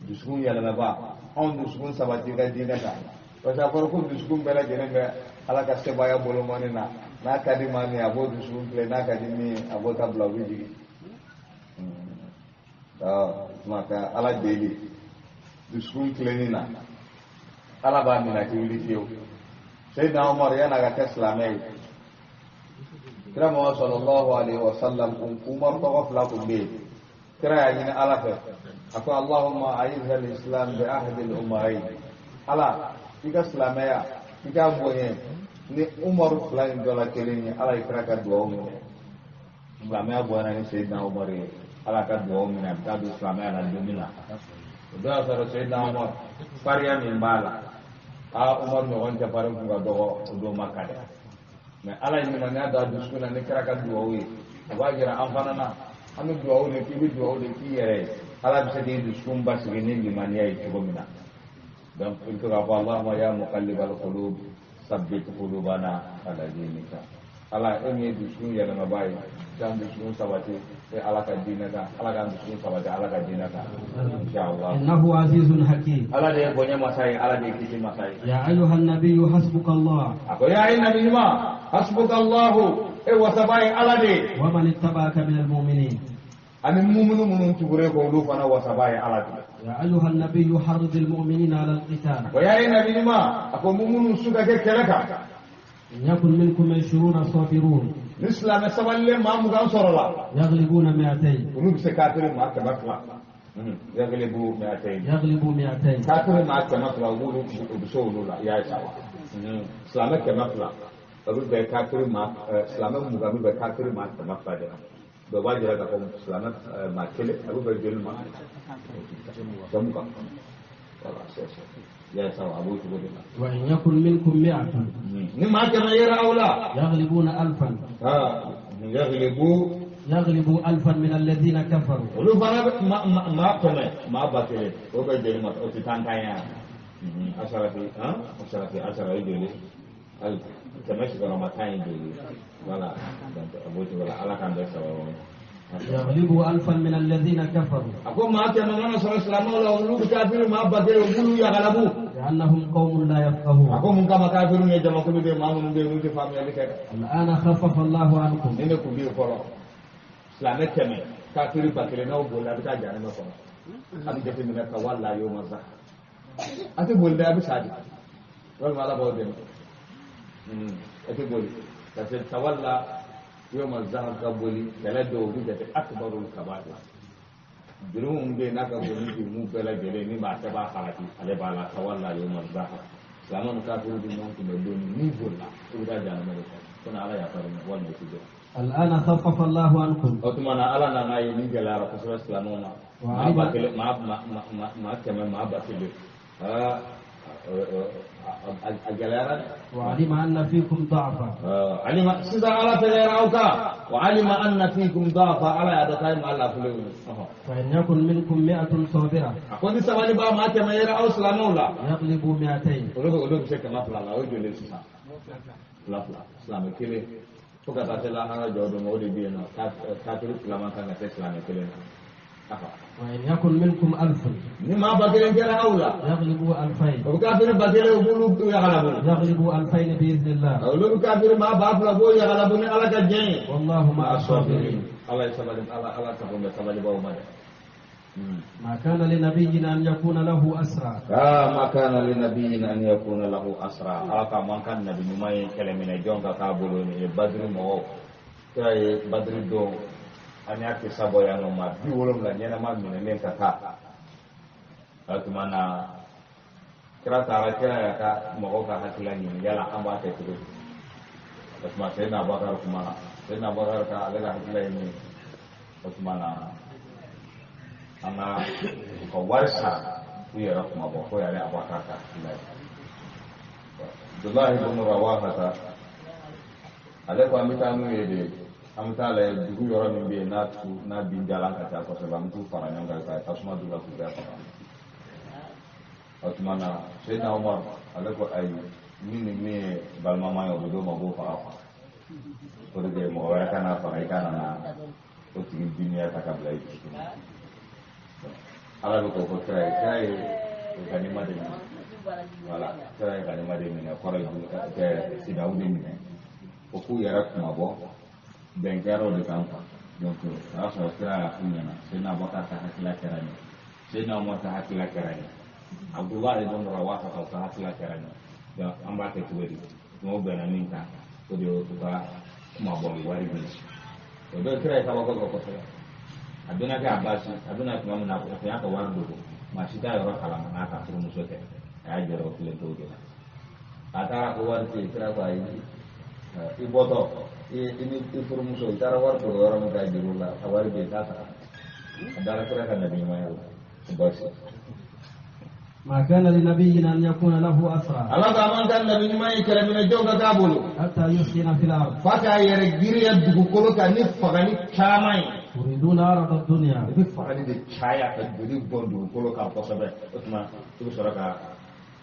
dusukun yɛlɛmabaa anw dusukun sabati i ka diinɛ kan. Parce que a fɔra ko dusukun bɛɛ lajɛlen bɛ Ala ka sebaaya bolomani na. N'a ka di maa min ye a b'o dusukun tilen, n'a ka di min ye a b'o ta bila o bɛ jigin. Tuma ka Ala deli dusukun tilenni na, Ala b'a minɛ a tɛ wuli fiyewu. Seyidina Umar yan'a ka kɛ silamɛ ye, kira Muhammad sallallahu alaihi wa sallam, Umar tɔgɔ fila tun bɛ yen. Kira y'a ɲini Ala fɛ, a ko Allahumma a'izza al-islam bi ahdi al-umarayn. Ala, i ka silamɛya i k'a bonya ni Umaru fila in dɔ la kelen ye. Ala ye kira ka duwawu minɛ. Silamɛya bonyana ni Seyidina Umaru ye, Ala ka duwawu minɛ, a bɛ taa don silamɛya la don min na, o don y'a sɔrɔ Seyidina Umaru fariya min b'a la, aa, Umaru ɲɔgɔn cɛfarin kun ka dɔgɔ o don ma ka dɛ. Mɛ Ala ye limaniya don a dusukun na ni kira ka duwawu ye. O b'a jira an fana na, an bɛ duwawu de k'i bɛ duwawu de k'i yɛrɛ ye, Ala bɛ se k'i dusukun basigi ni limaniya ye cogo min na. Donc i bɛ to k'a fɔ Allahumma ya muqallibal qulub sabbit qulubana ala dinika. Ala, e min ye dusukun yɛlɛmabaa ye, k'an dusukun sabati e Ala ka diinɛ kan. Ala k'an dusukun sabati Ala ka diinɛ kan, inshallah. إنه عزيز حكيم. Ala de ye bonya masa ye, Ala de ye kisi masa ye. يا أيها النبي حسبك الله. A ko ya ayi nabi ɲuman, hasbuka Allahu, e wasaba ye Ala de ye. ومن اتبعك من المؤمنين. Ani mumunu minnu tugure ko, olu fana wasaba ye Ala de ye. يا أيها النبي حرض المؤمنين على القتال. O y'a ye nabi ɲuman, a ko mumunu su ka kɛ kɛlɛ kan. إن يكن منكم 20 صابرون Ni silamɛ sabalilen maa 20 sɔrɔla, يغلبون 200. olu bɛ se kafiri maa 200. Yaglibu mi'atayn. يغلبوا 200. Kafiri maa 200, u b'olu, u bɛ se olu la. I y'a ye sa wa, silamɛ 200, o bɛ bɛn kafiri maa, silamɛ 20 bɛ bɛn kafiri maa 200 de ma. Dɔ b'a jira k'a fɔ silamɛ maa kelen, a bɛ bɛn joli ma? 120. Voilà, c'est ça. I y'a ye sa wa, a b'o cogo de la. وإن يكن منكم 100 Ni maa 100 yera aw la, يغلبون 1000. Yaglibu. يغلبوا 1000 من الذين كفروا. Olu fana bɛ maa 100, maa 1000, o bɛ joli ma? O tɛ tan tan ye wa? Asara fi han asara fi asara, o ye joli? Hali kɛmɛ sigiyɔrɔma tan ye joli? Voilà, donc a b'o cogo la. Ala k'an bɛɛ sababu ma. يغلبوا 1000 من الذين كفروا. A ko maa 100 mana sɔrɔ silamɛw la, olu bɛ kafiri maa 1000, u b'olu yagalabu. لأنهم قوم لا A يفقهون. ko mun kama? Kafiriw ye jamakulu de ye, maa minnu bɛ yen, olu tɛ faamuyali kɛ dɛ. الآن خفف الله عنكم. Ni ne kun b'i kɔrɔ, silamɛ 100, kafiri 1000, n'aw bolila, a bɛ taa jahanama kɔnɔ. A bɛ jateminɛ ka wala y'o ma sa, a tɛ boli dɛ, a bɛ sa de, walima Ala b'aw dɛmɛ. A tɛ boli parce que tawalla yawma zahab, ka boli kɛlɛ dɔw, o bɛ jate akbarul kabair. Jurumu min bɛ yen n'a ka bon ni jurumu bɛɛ lajɛlen, ni maa tɛ b'a halaki, ale b'a la. Tawalla yawma zahab, silamɛ ni kafiri bɛ ɲɔgɔn kunbɛ don min, n'i bolila, i bɛ taa jahanama de kɔnɔ. Ko Ala yafa ma walima i tɛ jɔ. الآن خفف الله عنكم. O tuma na, Ala nana ye nin gɛlɛyara kosɛbɛ silamɛw ma. Maa 1000, maa 100, maa 1000, aa, a gɛlɛyara dɛ. وعلم أن فيكم ضعفا. Alima, sisan Ala tɛgɛra aw kan. Wa alima anna fikum dafa, Ala y'a dɔn k'a ye maa lafulenw ye. فإن يكن منكم 100 صابرة A ko ni sabali b'a maa 100 yɛrɛ aw silamɛw la, يغلبوا 200. Olu bɛ se 200 la. O ye joli ye sisan? Fila fila, silamɛ kelen, fo ka taa se lahara jɔ don ma, o de bɛ yen nɔ, kafiri fila man kan ka se silamɛ kelen na. وإن يكن منكم 1000 Ni maa 1000 kɛra aw la, يغلبوا 2000. O bɛ kafiri 1000, u b'olu yagalabu. يغلبوا 2000 بإذن الله. Olu bɛ kafiri maa 2000 b'o yagalabu ni Ala ka diɲɛ ye. والله مع الصابرين. Ala ye sabali, Ala sago bɛ sabalibaw ma dɛ. ما كان لنبي أن يكون له أسرى. آه، ما كان لنبي أن يكون له أسرى. Ala ka man kan nabi ɲuman ye kɛlɛminɛ jɔn ka k'a bolo. Nin ye Badiri mɔgɔw, kira ye Badiri don, an y'a kisa bɔ yan nɔ, maa 70 ɲɛnama minɛlen ka taa. O tuma na, kira taara, kira y'a ka mɔgɔw ka hakilila ɲini, yala an b'a kɛ cogo di? O tuma Seyidina Abubakar kumana. Seyidina Abubakar ka, ale ka hakilila ye min ye, o tuma na, an ka u ka wari sara u yɛrɛ kuma bɔ ko yɛrɛ Abubakar ka hakilila ye. Abdullahi ibn Rawahata, ale ko an bɛ taa n'u ye de, an bɛ taa lajɛ dugu yɔrɔ min bɛ yen n'a tu n'a bin jalan ka ca kosɛbɛ, an bɛ t'u fara ɲɔgɔn kan ka tasuma d'u la k'u bɛɛ faga. O tuma na, Seyidina Umar, ale ko ayi, min ni min ye balimama ye, o bɛ d'o ma, o b'o faga quoi, pour que mɔgɔ wɛrɛ kana faga, i kana na o tigi dimiya ta ka bila i dusukun na. Ala bɛ k'o fɔ kira ye, kira ye o ganima de ɲini. Voilà, kira ye ganima de minɛ, kɔrɔ ye kɛ sidaw de minɛ, o k'u yɛrɛ kuma bɔ bɛn kɛra o de kan quoi. Donc o y'a sɔrɔ kira y'a f'u ɲɛna, Seydina Abubakar ka hakilila kɛra nin ye, Seydina Umar ka hakilila kɛra nin ye, Abudulayi ibn Rawaha ka hakilila kɛra nin ye. Donc an b'a kɛ cogo di? N'o bɛnna min kan, o de ye u ka kumabɔli wari minɛ. O don kira ye kabako kɛ kosɛbɛ. A bɛna kɛ Abasi, a bɛna tuma min na, a tun y'a ka wari dogo, maa si t'a yɔrɔ kalama n'a ka furumuso tɛ. A y'a jɔrɔ o kelen t'o de la. A taara ko wari tɛ yen, kira ko ayi, i bɔtɔ i ni i furumuso i taara wari dogo yɔrɔ min ka juru la, a wari bɛ yen, t'a ta. A dara kira ka nabi ɲumanya la, o baasi. ما كان لنبي أن يكون له أسرى Ala ko a man kan nabi ɲuman ye kɛlɛminɛ jɔn ka k'a bolo. حتى يسكن في الأرض. F'a k'a yɛrɛ giriya dugukolo kan ni fagali caman ye. تريدون عرض الدنيا. I bɛ fagali de caya ka joli bɔn dugukolo kan kosɛbɛ. O tuma i bɛ sɔrɔ ka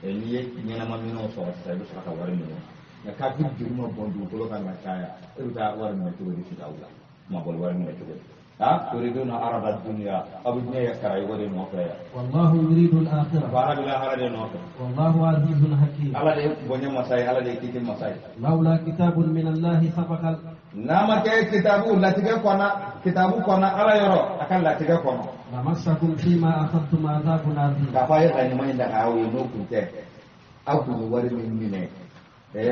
n'i ye ɲɛnama minɛnw sɔrɔ sisan, i bɛ sɔrɔ ka wari minɛ. Nka kafiri joli ma bɔn dugukolo kan ka caya, e bɛ taa wari minɛ cogo di sidaw la? Mabɔli wari minɛ cogo di? Ha, turiduna arada dunya, aw bɛ diɲɛ karayogo de nɔfɛ yan. والله يريد الآخرة. Baara bɛ lahara de nɔfɛ. والله عزيز حكيم. Ala de ye bonya masa ye, Ala de ye kiti masa ye. لولا كتاب من الله سبق N'a ma kɛ kitabu latigɛ kɔnɔ, kitabu kɔnɔ Ala yɔrɔ, a ka latigɛ kɔnɔ. لمسكم فيما أخذتم عذاب عظيم. K'a fɔ a ye ganima in daga aw ye, n'o kun tɛ, aw kun ye wari min minɛ,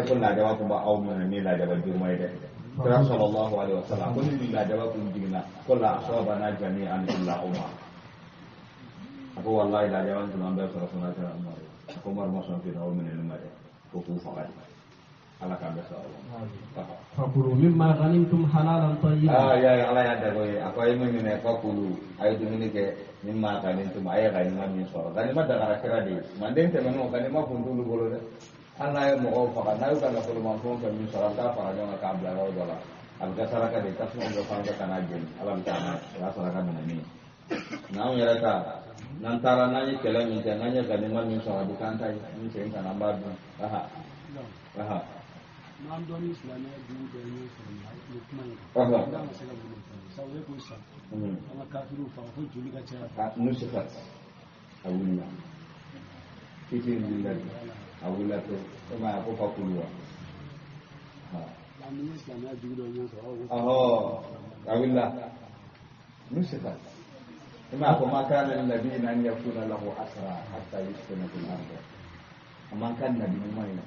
ko lajaba kun b'aw minɛ ni lajaba juruma ye dɛ. Kira sallallahu alaihi wasallam ko ni nin lajaba kun jiginna, ko la asabana jami'an illa Umar. A ko wallahi lajaba tun b'an bɛɛ sɔrɔ fo n'a kɛra Umar ye. A ko Umar ma sɔn k'i aw minɛ ni ma dɛ, ko k'u faga de. Ala k'an bɛɛ sɔrɔ. فكلوا مما غنمتم حلالا طيبا. Aa, ya ye Ala y'a dabɔ ye, a ko a ye min minɛ, fakulu, a ye dumuni kɛ mimma ghanimtum, a ye ganima min sɔrɔ. Ganima dagara kira de ye. Manden tɛmɛnenw, ganima kun t'olu bolo dɛ. Hali n'a ye mɔgɔw faga, n'a y'u ka nafolomafɛnw fɛn min sɔrɔ, a bɛ taa fara ɲɔgɔn kan k'a bila yɔrɔ dɔ la. A bɛ kɛ saraka de ye, tasuma bɛ fan fɛ ka n'a jeni, Ala bɛ taa n'a ye, o y'a saraka minɛni ye. N'anw yɛrɛ ta, n'an taara n'an ye kɛlɛ min kɛ, n'an ye ganima min sɔrɔ, a bɛ k'an ta ye, an bɛ segin ka na, an b'a dun. Aha. Aha. N'an dɔnni silamɛ dugu bɛɛ ɲɛ sɔrɔ nin kuma in kan, n'a ma se ka bolo sabu e ko sisan an ka kafiriw faga fo joli ka caya. A nusifat, a wulila, kiti in wulila de, a wulila to e ma ye, a ko fa kulu wa. N'an ye silamɛya dugu dɔ ɲɛ sɔrɔ, aw ko Ɔhɔ, a wulila, nusifat, e ma ye, a ko ma kana lin nabiyyin an yakuna lahu asra hatta yuskina fil ard. A man kan nabi ɲuman ye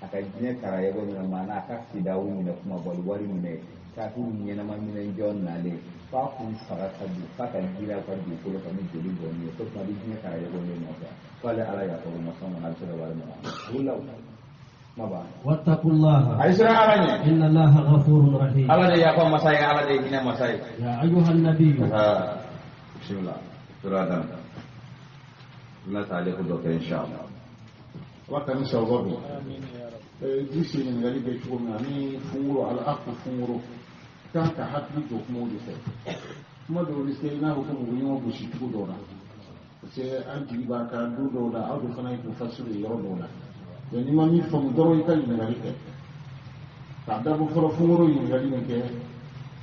a ka diɲɛ karayɛgɔ minɛ, maana a ka sidaw minɛ, kuma bɔli wari minɛ, kafiriw ɲɛnama minɛ jɔn nalen f'a k'u faga ka don, f'a ka giriya ka dugukolo kan ni joli bɔnni ye, ko tuma a bɛ diɲɛ karayɛgɔ de nɔfɛ, k'ale Ala yafa o ma sɔn a bɛ se ka wari minɛ. A wulila o kuma banna. واتقوا الله A ye siran Ala ɲɛ. إن الله غفور رحيم. Ala de ye yafa masa ye, Ala de ye hinɛ masa ye. يا أيها النبي. Bisimilah, sura daminɛ, n bɛna taa ale ko dɔ kɛ inshallah. Ala ka ni sababa bɛn. Idrisi ɲininkali kɛ cogo min na ni funguro ala a ko funguro kan ka hakili jɔ kumaw de fɛ, kuma dɔw bɛ se i n'a fɔ ko mɔgɔ ɲɔgɔn gosi cogo dɔw la, parce que an jigi b'a kan don dɔw la, aw de fana ye k'u fasiri ye yɔrɔ dɔw la. Donc n'i ma min faamu dɔrɔn, i ka ɲininkali kɛ. K'a dabɔ fɔlɔ, funguro ɲininkali min kɛ,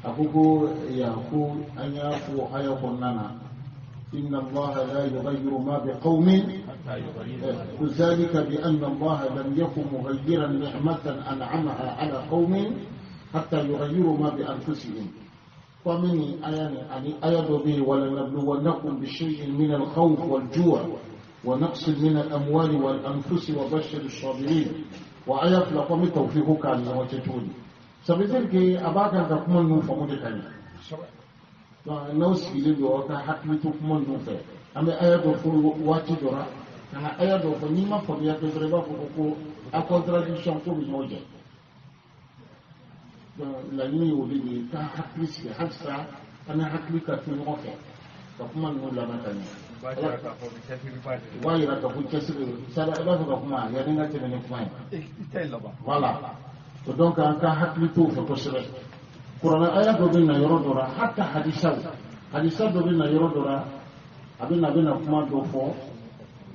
a ko ko yan ko an y'a fɔ aya kɔnɔna na, إن الله لا يغير ما بقوم ذلك بأن الله لم يكن مغيرا نعمة أنعمها على قوم حتى يغيروا ما بأنفسهم. ومن يعني آية به ولنبلونكم بشيء من الخوف والجوع ونقص من الأموال والأنفس وبشر الصابرين. وآية لقوم توفيقك على وتتولي. Ça veut dire que a b'a kan ka kuma ninnu faamu de ka ɲɛ. Donc n'aw sigilen don, aw ka hakili to kuma ninnu fɛ. An bɛ aya dɔ fɔ waati dɔ la, ka na aya dɔ fɔ, n'i ma faamuya kɛ dɔrɔn, i b'a fɔ ko a contradiction ko bɛ ɲɔgɔn jɛ. Donc laɲini ye o de ye, ka hakili sigi halisa, an ni hakili ka to ɲɔgɔn fɛ ka kuma ninnu lamɛn ka ɲɛ. U b'a yira k'a fɔ cɛsiri ba de. U b'a yira k'a fɔ cɛsiri sari, i b'a fɛ ka kuma yanni n ka tɛmɛ ni kuma ye. I tɛ laban. Voilà, donc an ka hakili t'o fɛ kosɛbɛ. Kuranɛ aya dɔ bɛ na yɔrɔ dɔ la, hata hadisaw, hadisa dɔ bɛ na yɔrɔ dɔ la, a bɛ na kuma dɔ fɔ,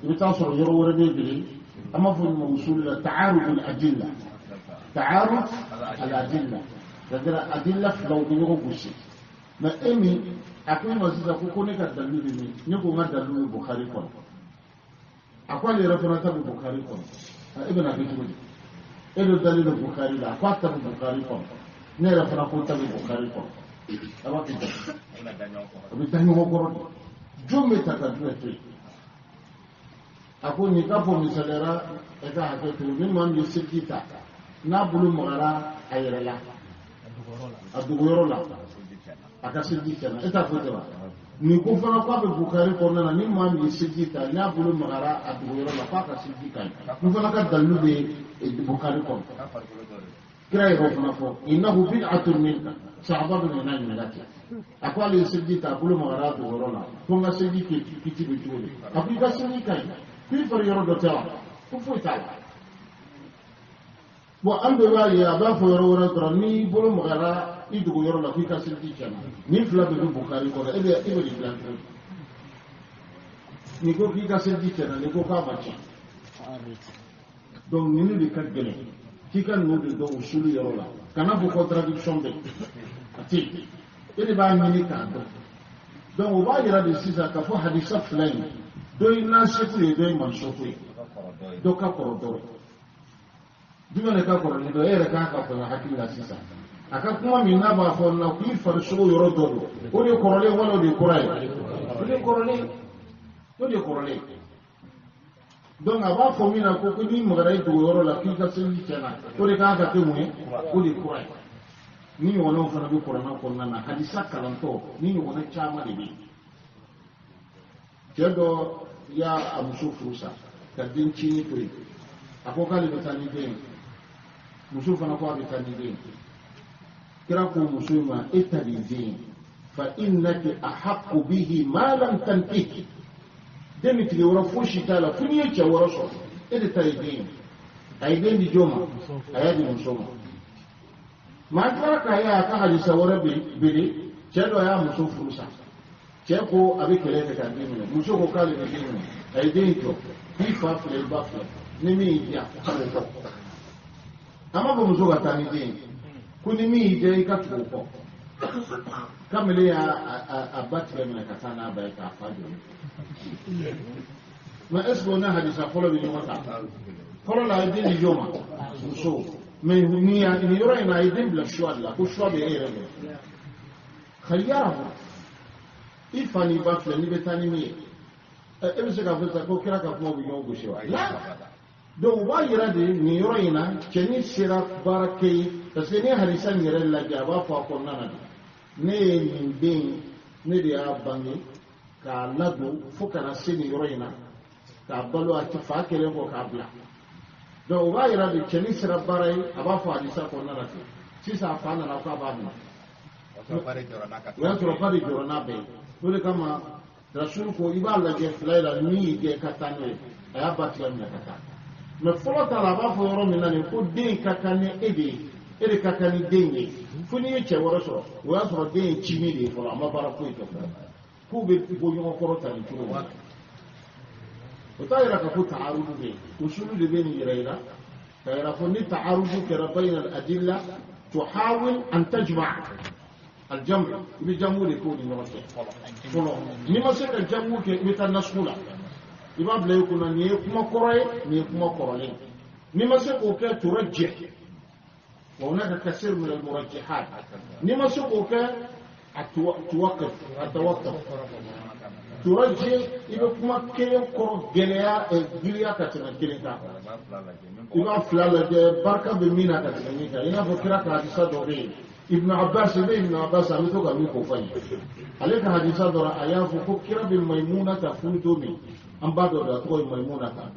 i bɛ taa sɔrɔ yɔrɔ wɛrɛ bɛ yen. An b'a fɔ nin ma usul la ta'arud al-adilla, ta'arud al-adilla, c'est-à-dire adilla filaw bɛ ɲɔgɔn gosi. Mais e min a ko e ma sisan ko ne ka dalilu bɛ min, ne ko n ka dalilu bɛ Bukhari kɔnɔ. A ko ale yɛrɛ fana ta bɛ Bukari kɔnɔ. E bɛna kɛ cogo di? E bɛ dalen don Bukari la, a ko a ta bɛ Bukari kɔnɔ. Ne yɛrɛ fana ko ta bɛ Bukari kɔnɔ. A b'a kɛ ten. A bɛ da ɲɔgɔn kɔrɔ de. Jɔn bɛ ta ka jumɛn to yen? A ko nin ka fɔ misaliyara e ka hakɛ to ni maa min ye seliji ta n'a bolo magara a yɛrɛ la a dogoyɔrɔ la a ka seliji tiɲɛna e t'a fɔ ten wa? Nin ko fana k'a bɛ Bukari kɔnɔna na ni maa min ye seliji ta n'a bolo magara a dogoyɔrɔ la k'a ka seliji ka ɲi n fana ka dalilu bɛ Bukari kɔnɔ. Kira yɛrɛ fana fɔ innahu bid'atun minka sahaba bɛ nana ɲininka ten a ko ale ye seliji ta a bolo magara a dogoyɔrɔ la ko n ka seliji kiti bɛ cogo di? A ko i ka seliji ka ɲi ko i fari yɔrɔ dɔ tɛ wa? Ko foyi t'a la. Bon an bɛɛ b'a ye a b'a fɔ yɔrɔ wɛrɛ dɔrɔn n'i bolo magara i dogo yɔrɔ la k'i ka seliji tiɲɛna nin fila bɛɛ bɛ Bukari kɔnɔ e bɛ nin dilan cogo di? Nin ko k'i ka seliji tiɲɛna nin ko k'a ma tiɲɛ. Donc ninnu de ka gɛlɛn k'i ka ninnu de dɔn usulu yɔrɔ la kana fɔ contradiction bɛ a tɛ yen e de b'a ɲini k'a dɔn. Donc o b'a yira de sisan k'a fɔ hadisa fila in dɔ ye nasiku ye dɔ ye mansuku ye dɔ ka kɔrɔ dɔ ye. Jumɛn de ka kɔrɔ ni dɔ ye? E yɛrɛ kan ka fɔ hakili la sisan a ka kuma min n'a b'a fɔ na k'i farisogo yɔrɔ dɔ don o de kɔrɔlen wala o de kura ye? O de kɔrɔlen, o de kɔrɔlen. Donc a b'a fɔ min na ko n'i magara i dogo yɔrɔ la k'i ka seliji tiɲɛna o de kan ka kɛ mun ye? O de kura ye. Ni ɲɔgɔnnaw fana bɛ kuranna kɔnɔna na hadisa kalantɔ ni ɲɔgɔnna caman de bɛ yen. Cɛ dɔ y'a a muso furu sa ka den cinin to yen a ko k'ale bɛ taa ni den ye muso fana ko a bɛ taa ni den ye. Kira ko muso in ma e ta de ye den ye fa innaki ahaqqu bihi ma lam tankihi den min tigi wɛrɛ fosi t'a la fo n'i ye cɛ wɛrɛ sɔrɔ e de ta ye den ye. A ye den di jɔn ma? A y'a di muso ma. Maa tilara k'a ye a ka hadisa wɛrɛ bele cɛ dɔ y'a muso furu sa cɛ ko a bɛ kɛlɛ kɛ ka den minɛ muso ko k'ale bɛ den minɛ a ye den jɔ k'i fa filɛ i ba filɛ ni min y'i diya o kɔ. A ma fɔ muso ka taa ni den ye ko ni min y'i diya i ka tugu o kɔ. Kamalen y'a a ba tigɛ minɛ ka taa n'a ba ye k'a fa jɔ. Mais est ce que o n'a hadisa fɔlɔ bɛ ɲɔgɔn ta? Fɔlɔ la a ye den di jɔn ma? Muso. Mais nin yɔrɔ in na a ye den bila suwa de la ko suwa bɛ e yɛrɛ bolo. Khayarahu i fa n'i ba filɛ n'i bɛ taa ni min ye e bɛ se k'a fɔ sisan ko kira ka kuma bɛ ɲɔgɔn gosi wa? Donc u b'a yira de nin yɔrɔ in na cɛnin sera baara kɛ ye parce que n'i ye hadisa in yɛrɛ lajɛ a b'a fɔ a kɔnɔna na de ne ye nin den ne de y'a bange k'a ladon fo ka na se nin yɔrɔ in na k'a balo a fa kɛlen kɔ k'a bila. Donc o b'a yira de cɛnin sera baara ye a b'a fɔ hadisa kɔnɔna na ten sisan a fa nana k'a b'a minɛ o y'a sɔrɔ fa de jɔra n'a bɛɛ ye. O de kama Rasul ko i b'a lajɛ fila in la min y'i diya i ka taa n'o ye a y'a ba tigɛ minɛ ka taa. Mais fɔlɔ ta la a b'a fɔ yɔrɔ min na nin ko den ka kan ni e de ye e de ka kan ni den ye fo n'i ye cɛ wɛrɛ sɔrɔ o y'a sɔrɔ den ye cinin de ye fɔlɔ a ma baara foyi kɛ fɔlɔ k'u bɛ bɔ ɲɔgɔn kɔrɔ ta nin cogo in na. O t'a yira k'a fɔ ta'arudu bɛ yen usulu de bɛ nin yɛrɛ yira k'a yira fɔ ni ta'arudu kɛra bayna al-adilla tuhawil an tajma' al-jam' i bɛ jamu de k'o ni ɲɔgɔn cɛ fɔlɔ n'i ma se ka jamu kɛ i bɛ taa nasugu la i b'a bila i kunna nin ye kuma kɔrɔ ye nin ye kuma kɔrɔlen n'i ma se k'o kɛ turajjih wa hunaka kasir min al-murajjihat n'i ma se k'o kɛ a tuwaqqif a tawaqqaf turajjih i bɛ kuma kelen kɔrɔ gɛlɛya giriya ka tɛmɛ kelen kan i b'a fila lajɛ barika bɛ min na ka tɛmɛ min kan i n'a fɔ kira ka hadisa dɔ bɛ yen Ibn Abbas bɛ Ibn Abbas a bɛ to ka min k'o fɔ n ye ale ka hadisa dɔ la a y'a fɔ ko kira bɛ Maimuna ta furu don min an ba dɔ don a tɔgɔ ye Maimuna ta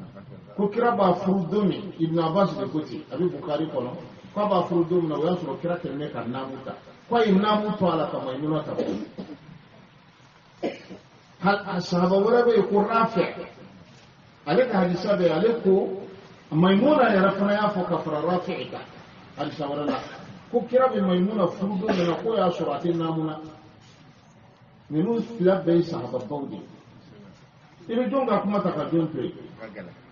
ko kira b'a furu don min Ibn Abbas de ko ten a bɛ Bukari kɔnɔ k'a b'a furu don min na o y'a sɔrɔ kira kɛlen bɛ ka naamu ta k'a ye naamu to a la ka Maimuna ta furu. Sahaba wɛrɛ bɛ yen ko Rafi ale ka hadisa bɛ yen ale ko Maimuna yɛrɛ fana y'a fɔ ka fara Rafi kan hadisa wɛrɛ la ko kira bɛ Maimuna furu don min na k'o y'a sɔrɔ a tɛ naamu na. Ninnu fila bɛɛ ye sahababaw de ye. I bɛ jɔn ka kuma ta ka jɔn to yen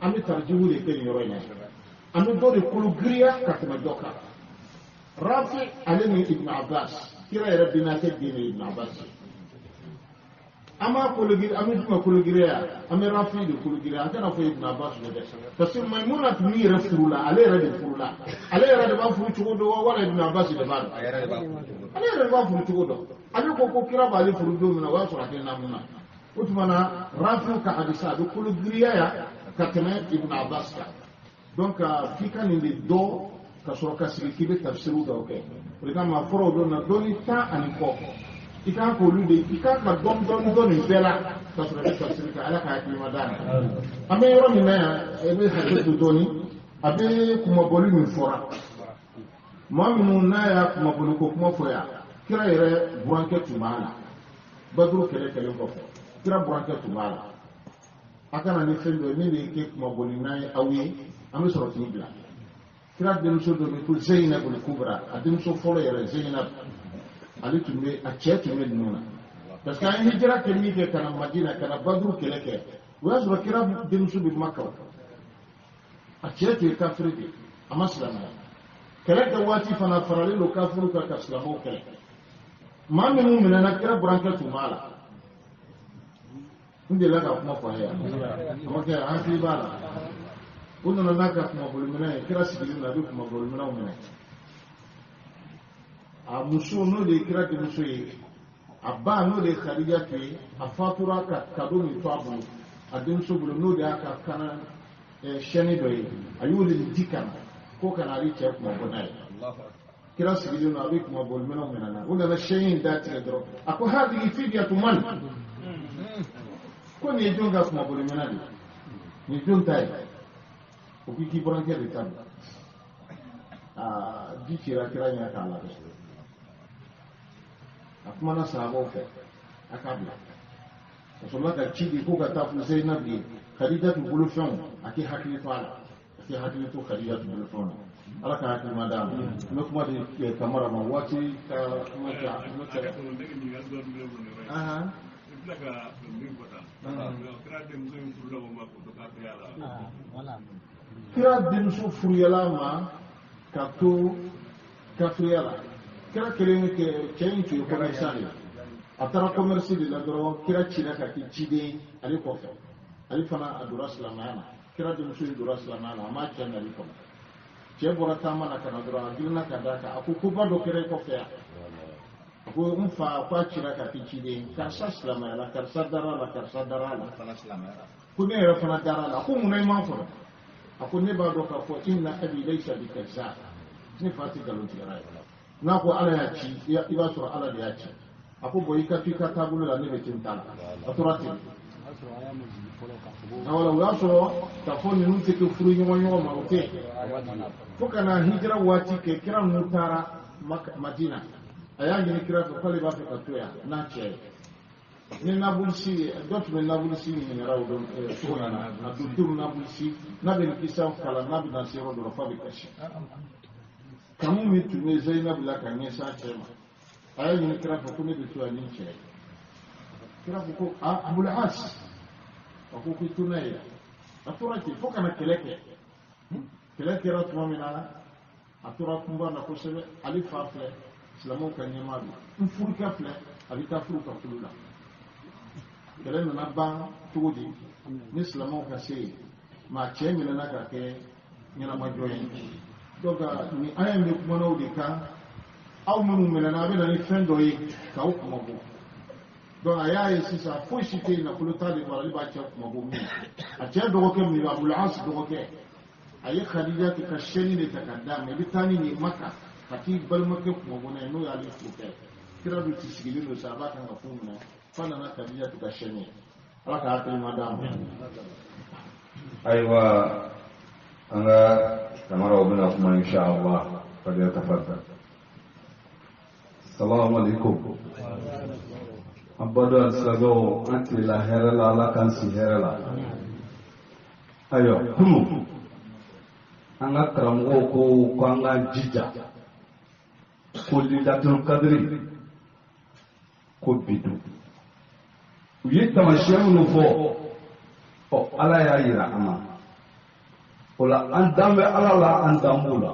an bɛ tarjihu de kɛ nin yɔrɔ in na an bɛ dɔ de kolo giriya ka tɛmɛ dɔ kan. Rafi ale ni Ibn Abbas kira yɛrɛ bɛnakɛ den de ye Ibn Abbas ye. An b'a kologiri, an bɛ jumɛn kologiriya? An bɛ Rafi de kologiriya, an tɛna fɔ Ibn Abbas de dɛ, parce que Maimuna tun b'i yɛrɛ furu la, ale yɛrɛ de furu la, ale yɛrɛ de b'a furu cogo dɔn wa, wala Ibn Abbas de b'a dɔn? Ale yɛrɛ de b'a furu cogo dɔn. Ale ko ko kira b'ale furu don min na, o y'a sɔrɔ a tɛ naamu na. O tuma na Rafi ka hadisa a bɛ kologiriya yan ka tɛmɛ Ibn Abbas kan. Donc f'i ka nin de dɔn ka sɔrɔ ka sigi k'i bɛ tafsiriw dɔw kɛ. O de kama a fɔra o don na dɔnni 10 ani kɔ, i kan k'olu de, i kan ka dɔn dɔɔni dɔn nin bɛɛ la ka sɔrɔ i bɛ tafsiri kɛ. Ala ka hakilima d'a ma. An bɛ yɔrɔ min na yan, i bɛ hakili to dɔɔni, a bɛ kumabɔli min fɔra maa minnu n'a y'a kumabɔli ko kuma fɔ yan, kira yɛrɛ burankɛ tun b'a la. Baduru kɛlɛ kɛlen kɔfɛ, kira burankɛ tun b'a la. A kana ni fɛn dɔ ye min bɛ kɛ kumabɔli n'a ye aw ye, an bɛ sɔrɔ k'i bila. Kira denmuso dɔ bɛ ko Zeyinabu Kubra, a denmuso fɔlɔ yɛrɛ Zeyinabu, ale tun bɛ, a cɛ tun bɛ ninnu na, parce que an ye hijira kɛ min kɛ ka na Madina, ka na Baduru kɛlɛ kɛ, o y'a sɔrɔ kira denmuso bɛ Maka, a cɛ tun ye kafiri de ye, a ma silamɛya. Kɛlɛ kɛ waati fana faralen don kafiriw kan ka silamɛw kɛlɛ. Maa minnu minɛna, kira burankɛ tun b'a la. N delila ka kuma fɔ a ye yan, a ma kɛ, an hakili b'a la. O nana n'a ka kumaboliminɛ ye, kira sigilen don, a bɛ kumaboliminɛw minɛ. A muso n'o de ye kira denmuso ye, a ba n'o de ye Khadija tun ye, a fatura ka kado min to a bolo, a denmuso bolo, n'o de y'a ka kana sɛni dɔ ye, a y'o de di ka na ko ka na ale cɛ kumabɔ n'a ye. Kira sigilen don, a bɛ kumaboliminɛw minɛ na, o nana sɛni in da tigɛ dɔrɔn, a ko hadihi fidyatu man, ko nin ye jɔn ka kumaboliminɛ de ye, nin ye jɔn ta ye? O k'i k'i burankɛ de ta don. Aa, ji cira kira ɲɛ k'a lajɛ. A kumana sahabaw fɛ, a k'a bila. A sɔrɔla ka ci di ko ka taa fɔ Zeyinabu ye, Khadija tun bolofɛnw, a k'i hakili to a la, a k'i hakili to Khadija tun bolofɛnw na. Ala ka hakili ma d'a ma. N bɛ kuma di Kamara ma, waati ka kuma ca, n'o tɛ. Kira denmuso furuyala ma ka to kafiriya la. Kira kelen kɛ, cɛ in tun ye commerçant de ye, a taara commerce de la dɔrɔn, kira cira ka kɛ ciden ale kɔfɛ. Ale fana a donna silamɛya la, kira denmuso in donna silamɛya la, a m'a cɛ nali kɔnɔ. Cɛ bɔra taama na ka na dɔrɔn, a girinna ka d'a kan, a ko koba dɔ kɛra e kɔfɛ yan. A ko n fa, ko a cira ka kɛ ciden, karisa silamɛya la, karisa dara la, karisa dara la, ko ne yɛrɛ fana dara la. A ko munna i m'a fɔ? A ko ne b'a dɔn k'a fɔ inna abi laysa bi kazzab, ne fa tɛ nkalontigɛla ye. N'a ko Ala y'a ci, i b'a sɔrɔ Ala de y'a ci. A ko bɔn, i ka to i ka taabolo la, ne bɛ ten ta la. A tora ten. Wala o y'a sɔrɔ k'a fɔ ninnu tɛ kɛ furu ɲɔgɔn ɲɔgɔn ma, o tɛ. Fo ka na hijira waati kɛ, kira ninnu taara Madina, a y'a ɲini kira fɛ k'ale b'a fɛ ka to yan n'a cɛ ye. Ni Nabulisi ye, dɔ tun bɛ Nabulisi ɲininkara o don cogo min na, a docteur Nabulisi n'a bɛ nin kisa kalan, n'a bɛ na se yɔrɔ dɔ la f'a bɛ kasi. Kanu min tun bɛ Zeyinabu la ka ɲɛsin a cɛ ma, a y'a ɲini kira fɛ ko ne bɛ to yan ni n cɛ ye. Kira ko ko a Abul As, a ko k'i to n'a ye yan. A tora ten fo ka na kɛlɛ kɛ. Kɛlɛ kɛra tuma min na, a tora kunba na kosɛbɛ. Ale fa filɛ, silamɛw ka ɲɛmaa don, n furukɛ filɛ, a bɛ taa furu ka kulu la. Kɛlɛ nana ban cogo di? Ni silamɛw ka se yen, maa cɛ minɛna ka kɛ ɲɛnamajɔ ye. Donc nin aya in bɛ kumana o de kan, aw minnu minɛna, a bɛ na ni fɛn dɔ ye k'aw kumabɔ. Donc a y'a ye sisan foyi si tɛ yen, nafolo t'ale bolo, ale b'a cɛ kumabɔ min. A cɛ dɔgɔkɛ min bɛ Abul As dɔgɔkɛ, a ye Khadija ka sɛni de ta ka d'a ma, i bɛ taa ni nin ye Maka ka t'i balimakɛ kumabɔ n'a ye, n'o y'ale furukɛ. Kira dun ti sigilen don sa, a b'a kan ka furu minɛ, f'a nana Khadija ka sɛni ye. Ala ka hakili ma d'a ma. Ayiwa, an ka Kamaraw bɛna kuma insha Allah. Falyatafaddal. Salamu alaikum. An badon alisilamɛw, an tilela hɛrɛ la, Ala k'an si hɛrɛ la. Ayiwa, kunu an ka karamɔgɔw ko k'an k'an jija ko Lilatul Kadiri ko bi don. U ye taamasiyɛn minnu fɔ, ɔ Ala y'a yira an na. O la an dan bɛ Ala la, an dan b'u la.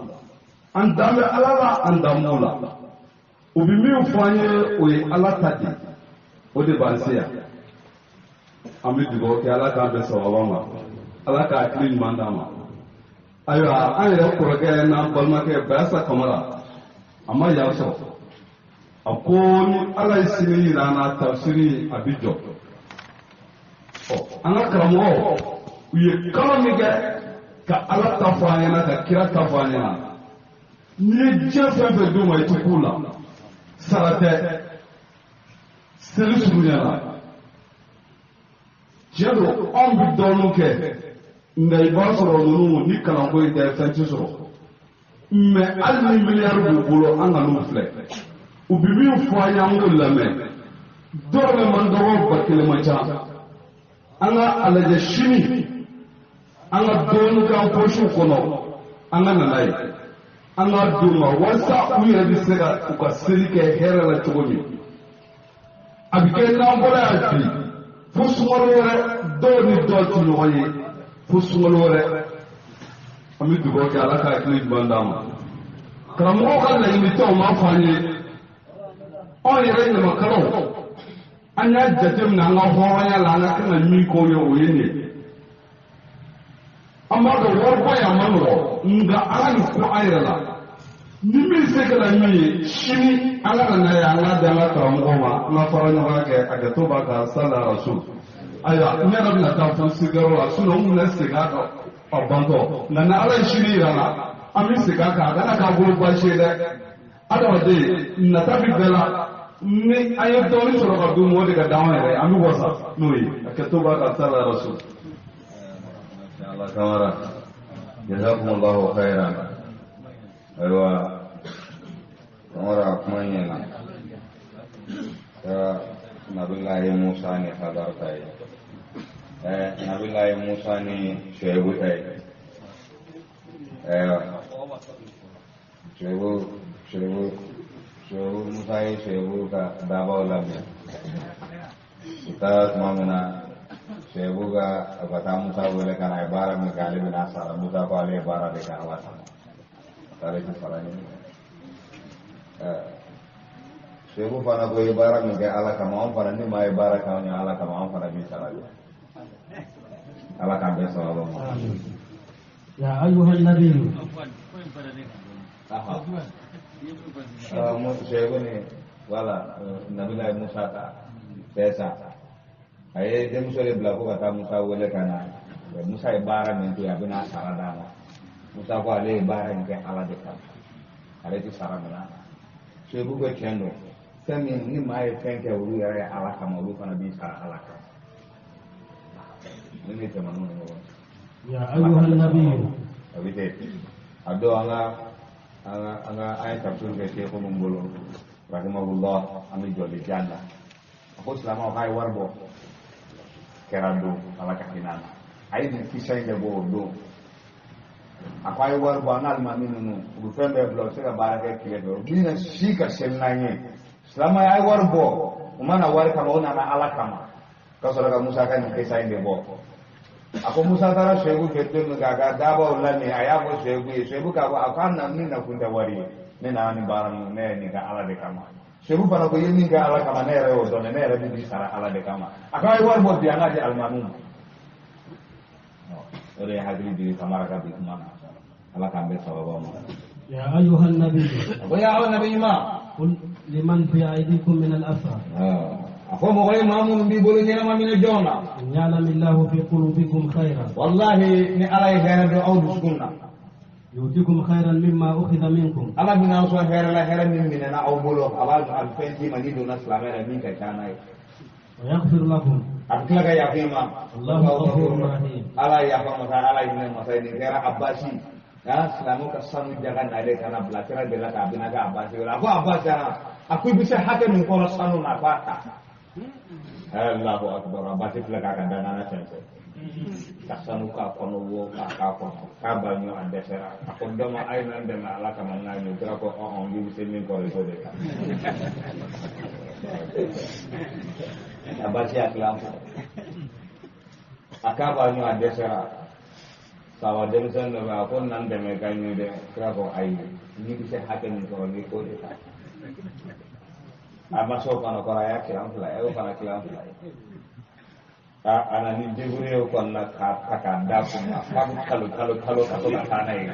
An dan bɛ Ala la, an dan b'u la. U bɛ min fɔ an ye, o ye Ala ta de ye, o de b'an se yan. An bɛ dugawu kɛ Ala k'an bɛn sawaba ma, Ala ka hakili ɲuman d'an ma. Ayiwa, an yɛrɛ kɔrɔkɛ n'an balimakɛ Bayasa Kamara, a ma yan sɔrɔ. A ko ni Ala ye sini yira an na, tafsiri a bi jɔ. Ɔ, an ka karamɔgɔ u ye kalo min kɛ ka Ala ta fɔ an ɲɛna, ka kira ta fɔ an ɲɛna, n'i ye diɲɛ fɛn fɛn d'u ma, i ti k'u la sara tɛ. Seli surunyana, tiɲɛ don, anw bɛ dɔɔninw kɛ, nka i b'a sɔrɔ ninnu ni kalanko in tɛ, fɛn ti sɔrɔ. Mɛ hali ni miliyari b'u bolo, an ka n'u filɛ, u bɛ min fɔ an ye, an k'o lamɛn. Dɔrɔmɛ man dɔgɔ, 1000 man ca. An ka a lajɛ sini, an ka dɔɔnin k'an pɔsiw kɔnɔ, an ka na n'a ye, an ka d'u ma, walasa u yɛrɛ bɛ se ka u ka seli kɛ hɛrɛ la cogo min. A bɛ kɛ n'an bɔra yan bi fo sunkalo wɛrɛ, dɔw ni dɔw tɛ ɲɔgɔn ye fo sunkalo wɛrɛ. An bɛ dugawu kɛ, Ala ka hakili ɲuman d'an ma. Karamɔgɔw ka laɲini tɛ, o m'a fɔ an ye. Anw yɛrɛ ɲamakalaw, an y'a jateminɛ an ka hɔrɔnya la, an ka kan ka min k'o ye, o ye nin ye. An b'a dɔn waribɔ yan ma nɔgɔ, nka an ka nin ko an yɛrɛ la, ni min se kɛra min ye sini, an ka na n'a ye, an k'a di an ka karamɔgɔw ma, an ka fara ɲɔgɔn kan kɛ a kɛ to b'a kan sala rasul. Ayiwa, ne yɛrɛ bɛna taa fo sigiyɔrɔ la, sinɔn n kun bɛna segin a kan a bantɔ, nka ni Ala ye sini yira n na, an bɛ segin a kan. A kana k'an bolo baasi ye dɛ. Adamaden nata bɛ bɛɛ la, ni an ye dɔɔnin sɔrɔ ka d'u ma, o de ka d'anw yɛrɛ ye, an bɛ wasa n'o ye. A kɛ to b'a kan sala rasul. Allah Kamara, jazakumullahu khairan. Ayiwa, Kamara, kuma ɲɛna. Kɛra Nabilahi Musa ni Hadar ta ye. Nabilahi Musa ni Shuaibu ta ye. Shuaibu, Musa ye Shuaibu ka dabaw lamɛn. U taara tuma min na, Shuaibu ka a ka taa Musa wele ka na, a ye baara min kɛ, ale bɛna sara. Musa ko ale ye baara de kɛ Ala kama, k'ale tɛ sara ɲini. Shuaibu fana ko i ye baara min kɛ Ala kama, anw fana ni maa ye baara kɛ anw ye Ala kama, anw fana b'i sara de. Ala k'an bɛɛ sababa ma. يا أيها النبي. Shuaibu ni wala Nabilahi Musa ta c'est ça. A ye denmuso de bila ko ka taa Musa wele ka na. Musa ye baara min kɛ, a bɛna sara d'a ma. Musa ko ale ye baara in kɛ Ala de kama, ale tɛ sara minɛ a la. Shuaibu ko tiɲɛ don, fɛn min ni maa ye fɛn kɛ olu yɛrɛ ye Ala kama, olu fana b'i sara Ala kama. Ni ne tɛmɛn'u ni ɲɔgɔn cɛ. يا أيها النبي. A bɛ ten. A don an ka an ye tafsir kɛ seku min bolo, rahimahullah, an bɛ jɔli jan na. A ko silamɛw k'a ye wari bɔ. Kɛra don, Ala ka hinɛ a na, a ye nin kisa in de bɔ o don. A ko a ye wari bɔ, an n'alimami ninnu, u bɛ fɛn bɛɛ bila, u bɛ se ka baara kɛ tile fɛ, u bɛna si ka seli n'an ye. Silamɛ a ye wari bɔ, u ma na wari kama, u nana Ala kama. Ka sɔrɔ ka Musa ka nin kisa in de bɔ. A ko Musa taara Suwɛbu fɛ don min k'a ka dabaw lamɛn, a y'a fɔ Suwɛbu ye, Suwɛbu k'a fɔ a k'a na ne nakun tɛ wari ye, ne nana nin baara ninnu, ne ye nin kɛ Ala de kama. Suwɛbu fana ko i ye min kɛ Ala kama, ne yɛrɛ y'o dɔn, ne yɛrɛ bɛ bi sara Ala de kama. A k'a ye wari bɔ bi, an k'a di alimamiw ma. O de ye hakili jigin Kamara ka bi kuma na. Ala k'an bɛɛ sababa ma. يا أيها النبي. A ko ya aw nabi ma. قل لمن في أيديكم من الأسرى. A fɔ mɔgɔ ye, maa minnu b'i bolo ɲɛnama minɛ jɔn na. إن يعلم الله في قلوبكم خيرا. Wallahi, ni Ala ye hɛrɛ don aw dusukun na. يؤتكم خيرا مما أخذ منكم. Ala bɛna sɔn hɛrɛ la, hɛrɛ min minɛna aw bolo, a b'a a bɛ fɛn d'i ma n'i donna silamɛ la min ka ca n'a ye. ويغفر لكم. A bɛ tila ka yafa i ma. الله غفور رحيم. Ala ye yafa masa, Ala ye hinɛ masa ye. Nin kɛra Abasi ah, silamɛw ka sanu jaga nalen ka na bila kira de la k'a bɛna kɛ Abasi wele. A ko Abasi, a ko i bɛ se hakɛ min kɔrɔ sanu na, a k'a ta. Allahu akbar. Abasi filɛ k'a ka danana fɛn ka sanu k'a kɔnɔ wo k'a k'a kɔnɔ k'a ba ɲɔ, a dɛsɛra. A ko dɔ ma, a ye na n dɛmɛ Ala kama n k'a ɲɔ. Kira ko ɔn k'i bɛ se min kɔrɔ, i k'o de ta. Abasi y'a tila fɔ a k'a b'a ɲɔ, a dɛsɛra. Saba denmisɛnnin dɔ bɛ yen, a ko na n dɛmɛ ka ɲɔ dɛ. Kira ko ayi, n'i bɛ se hakɛ min kɔrɔ, n'i k'o de ta. A ma se o fana kɔrɔ, a y'a kilan fila ye, a y'o fana kilan fila ye. A nana ni débrouillé kɔni na k'a ta k'a d'a kun na f'a bɛ kalo kalo kalo ka to ka taa n'a ye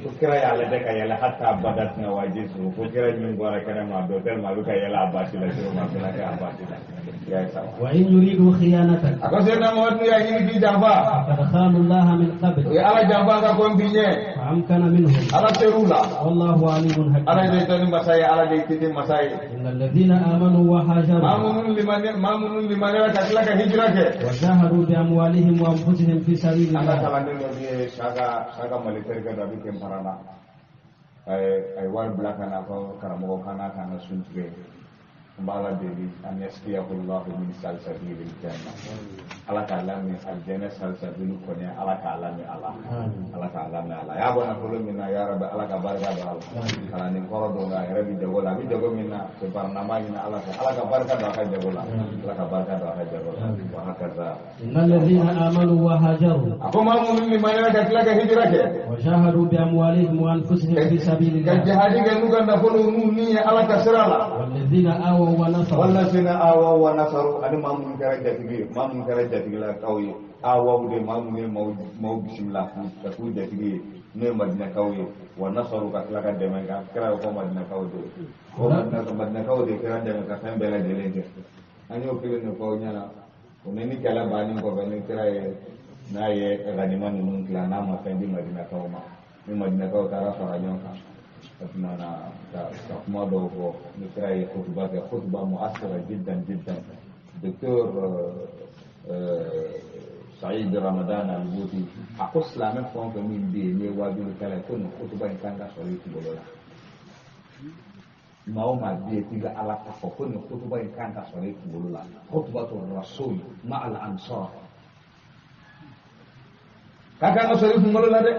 ko kira y'a lajɛ ka yɛlɛ hata bada tɛna waji su ko kira ɲin bɔra kɛnɛ ma dɔ tɛlima a bɛ ka yɛlɛ a baasi la cogo min a bɛna kɛ a baasi la i y'a ye sa. وإن يريدوا خيانتك A ko Seydina Muhamadu y'a ɲini k'i janfa. فقد خانوا الله من O قبل ye Ala janfa ka kɔn bi ɲɛ. فأمكن منهم Ala ser'u la. والله عليم Ala حكيم de ye dɔnni masa ye, Ala de ye kiti masa ye. إن الذين آمنوا Maa وهاجروا minnu limaniyara ka tila ka hijira kɛ. وجاهدوا بأموالهم وأنفسهم في سبيل An ka الله kalanden dɔ bɛ yen Saka Mali terikɛ dɔ a bɛ Kɛnpara la. A ye wari bila ka na ko karamɔgɔ kan n'a kan ka sun tigɛ. N b'Ala deli an yasqiyahullahu min salsabilil janna. Ala k'a lamin alijɛnɛ salsabilu kɔni Ala k'a lamin a la. Ala k'a lamin a la. A y'a bɔ nafolo min na ya Rabbi Ala ka barika don a la. Kalanden kɔrɔ don nka a yɛrɛ bɛ jago la a bɛ jago min na c'est par n'an b'a ɲini Ala fɛ Ala ka barika don a ka jago la. Ala ka barika don a ka jago la. Wa hakaza. إن الذين آمنوا وهاجروا A ko maa minnu limaniyara ka tila ka hijira kɛ. وجاهدوا بأموالهم وأنفسهم في سبيل Ka الله jihadi kɛ n'u ka nafolo n'u ni ye Ala ka sira la. والذين آووا ونصروا Wallasina awaw wa nasaru ani maa minnu kɛra jatigi ye maa minnu kɛra jatigilakaw ye awaw de maa minnu ye maaw bisimila ka k'u jatigi ye n'o ye madinakaw ye wa nasaru ka tila ka dɛmɛ kɛ kira ko madinakaw de ye ko madinakaw de kɛra dɛmɛ ka fɛn bɛɛ lajɛlen kɛ an y'o kelen de fɔ aw ɲɛna o ni kɛlɛ bannen kɔfɛ ni kira ye n'a ye ganima ninnu tila n'a ma fɛn di madinakaw ma ni madinakaw taara fara ɲɔgɔn kan o tuma na ka kuma dɔw fɔ ni kira ye kutuba kɛ kutuba mu'assira jiddan jiddan docteur Saïd Ramadan Al-Bouti a ko silamɛ fɛn o fɛn min bɛ yen n'i ye waajulikɛla ye ko nin kutuba in kan ka sɔrɔ i kunkolo la maa o maa bɛ yen k'i bɛ Ala ta fɔ ko nin kutuba in kan ka sɔrɔ i kunkolo la kutubatu rasul ma'al ansar k'a kan ka sɔrɔ i kunkolo la dɛ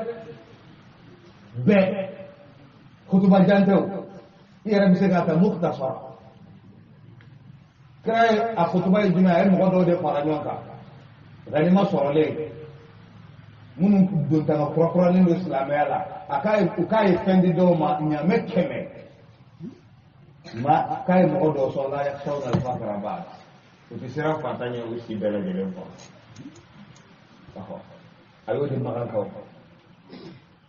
bɛɛ kutuba jan tɛ o i yɛrɛ bɛ se k'a ta mukhtasar kira ye a kutuba ye jumɛn a ye mɔgɔ dɔw de fara ɲɔgɔn kan ganima sɔrɔlen minnu dontanga kurakuralen don silamɛya la a k'a ye u k'a ye fɛn di dɔw ma ɲaamɛ 100 ma k'a ye mɔgɔ dɔw sɔn la sɔn alifa karaba u tɛ siran fantan ɲɛ u si bɛɛ lajɛlen kɔ a y'o di makankaw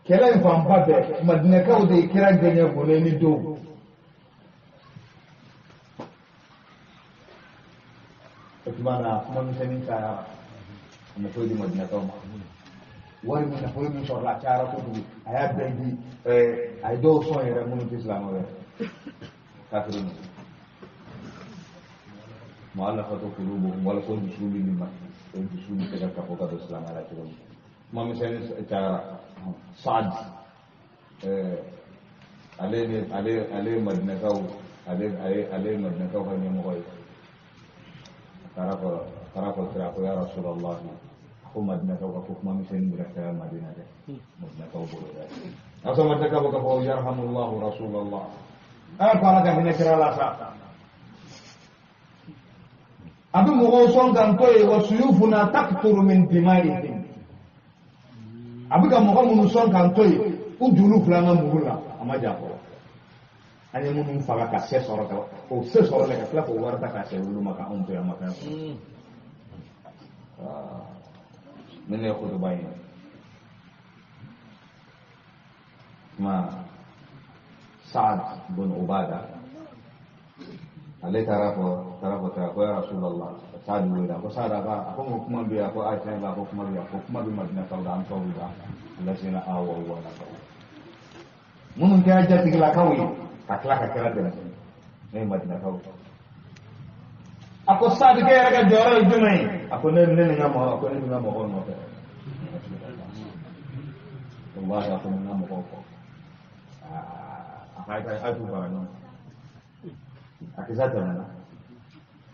kɛlɛ in fanba bɛɛ madinɛkaw de ye kira gɛɲɛ bɔnɛ ni don o tuma na kuma misɛnnin cayara a ma foyi di madinɛkaw ma wari min nafolo min sɔrɔla a cayara kojugu a y'a bɛɛ di a ye dɔw sɔn yɛrɛ minnu tɛ silamɛw yɛrɛ kafiri ninnu mu'allafatu qulubuhum wala ko dusu bɛ min ma o dusu bɛ se ka kafo ka don silamɛya la cogo min kuma misɛnnin cayara Saad ale ye madinɛkaw ale ye madinɛkaw ka ɲɛmɔgɔ ye a taara fɔ kira ko ya Rasulallah ko madinɛkaw ka ko kuma misɛnnin bɛ ka caya Madina dɛ madinɛkaw bolo dɛ a sɔrɔ madinɛkaw bɛ ka fɔ yarhamullahu Rasulallah a ko Ala ka hinɛ kira la sa a bɛ mɔgɔw sɔn k'an to yen wa suyufuna taqturu min dimaihim a bɛ ka mɔgɔ minnu sɔn k'an to yen u juru filɛ an ka mugu la a ma jan fɔlɔ an ye minnu faga ka se sɔrɔ ka o se sɔrɔ la ka tila k'o wari ta k'a se olu ma ka anw to yen an ma fɛn sɔrɔ ne ne ye kutuba in ye kuma Saad bin Ubada ale taara fɔ kira ko ya Rasulallah Saad wele a ko Saad a ko n ko kuma bɛ yen a ko a tiɲɛ la a ko kuma bɛ yen a ko kuma bɛ Madinakaw la an tɔw la lasina awaw wa nasaru minnu kɛra jatigilakaw ye ka tila ka kira dɛmɛ ne ye Madinakaw ye a ko Saad k'e yɛrɛ ka jɔyɔrɔ ye jumɛn ye a ko ne ni n ka mɔgɔ a ko ne ni n ka mɔgɔw nɔfɛ walahi a ko ne ni n ka mɔgɔw kɔ a ka a t'u fara ɲɔgɔn kan a kisa tɛmɛna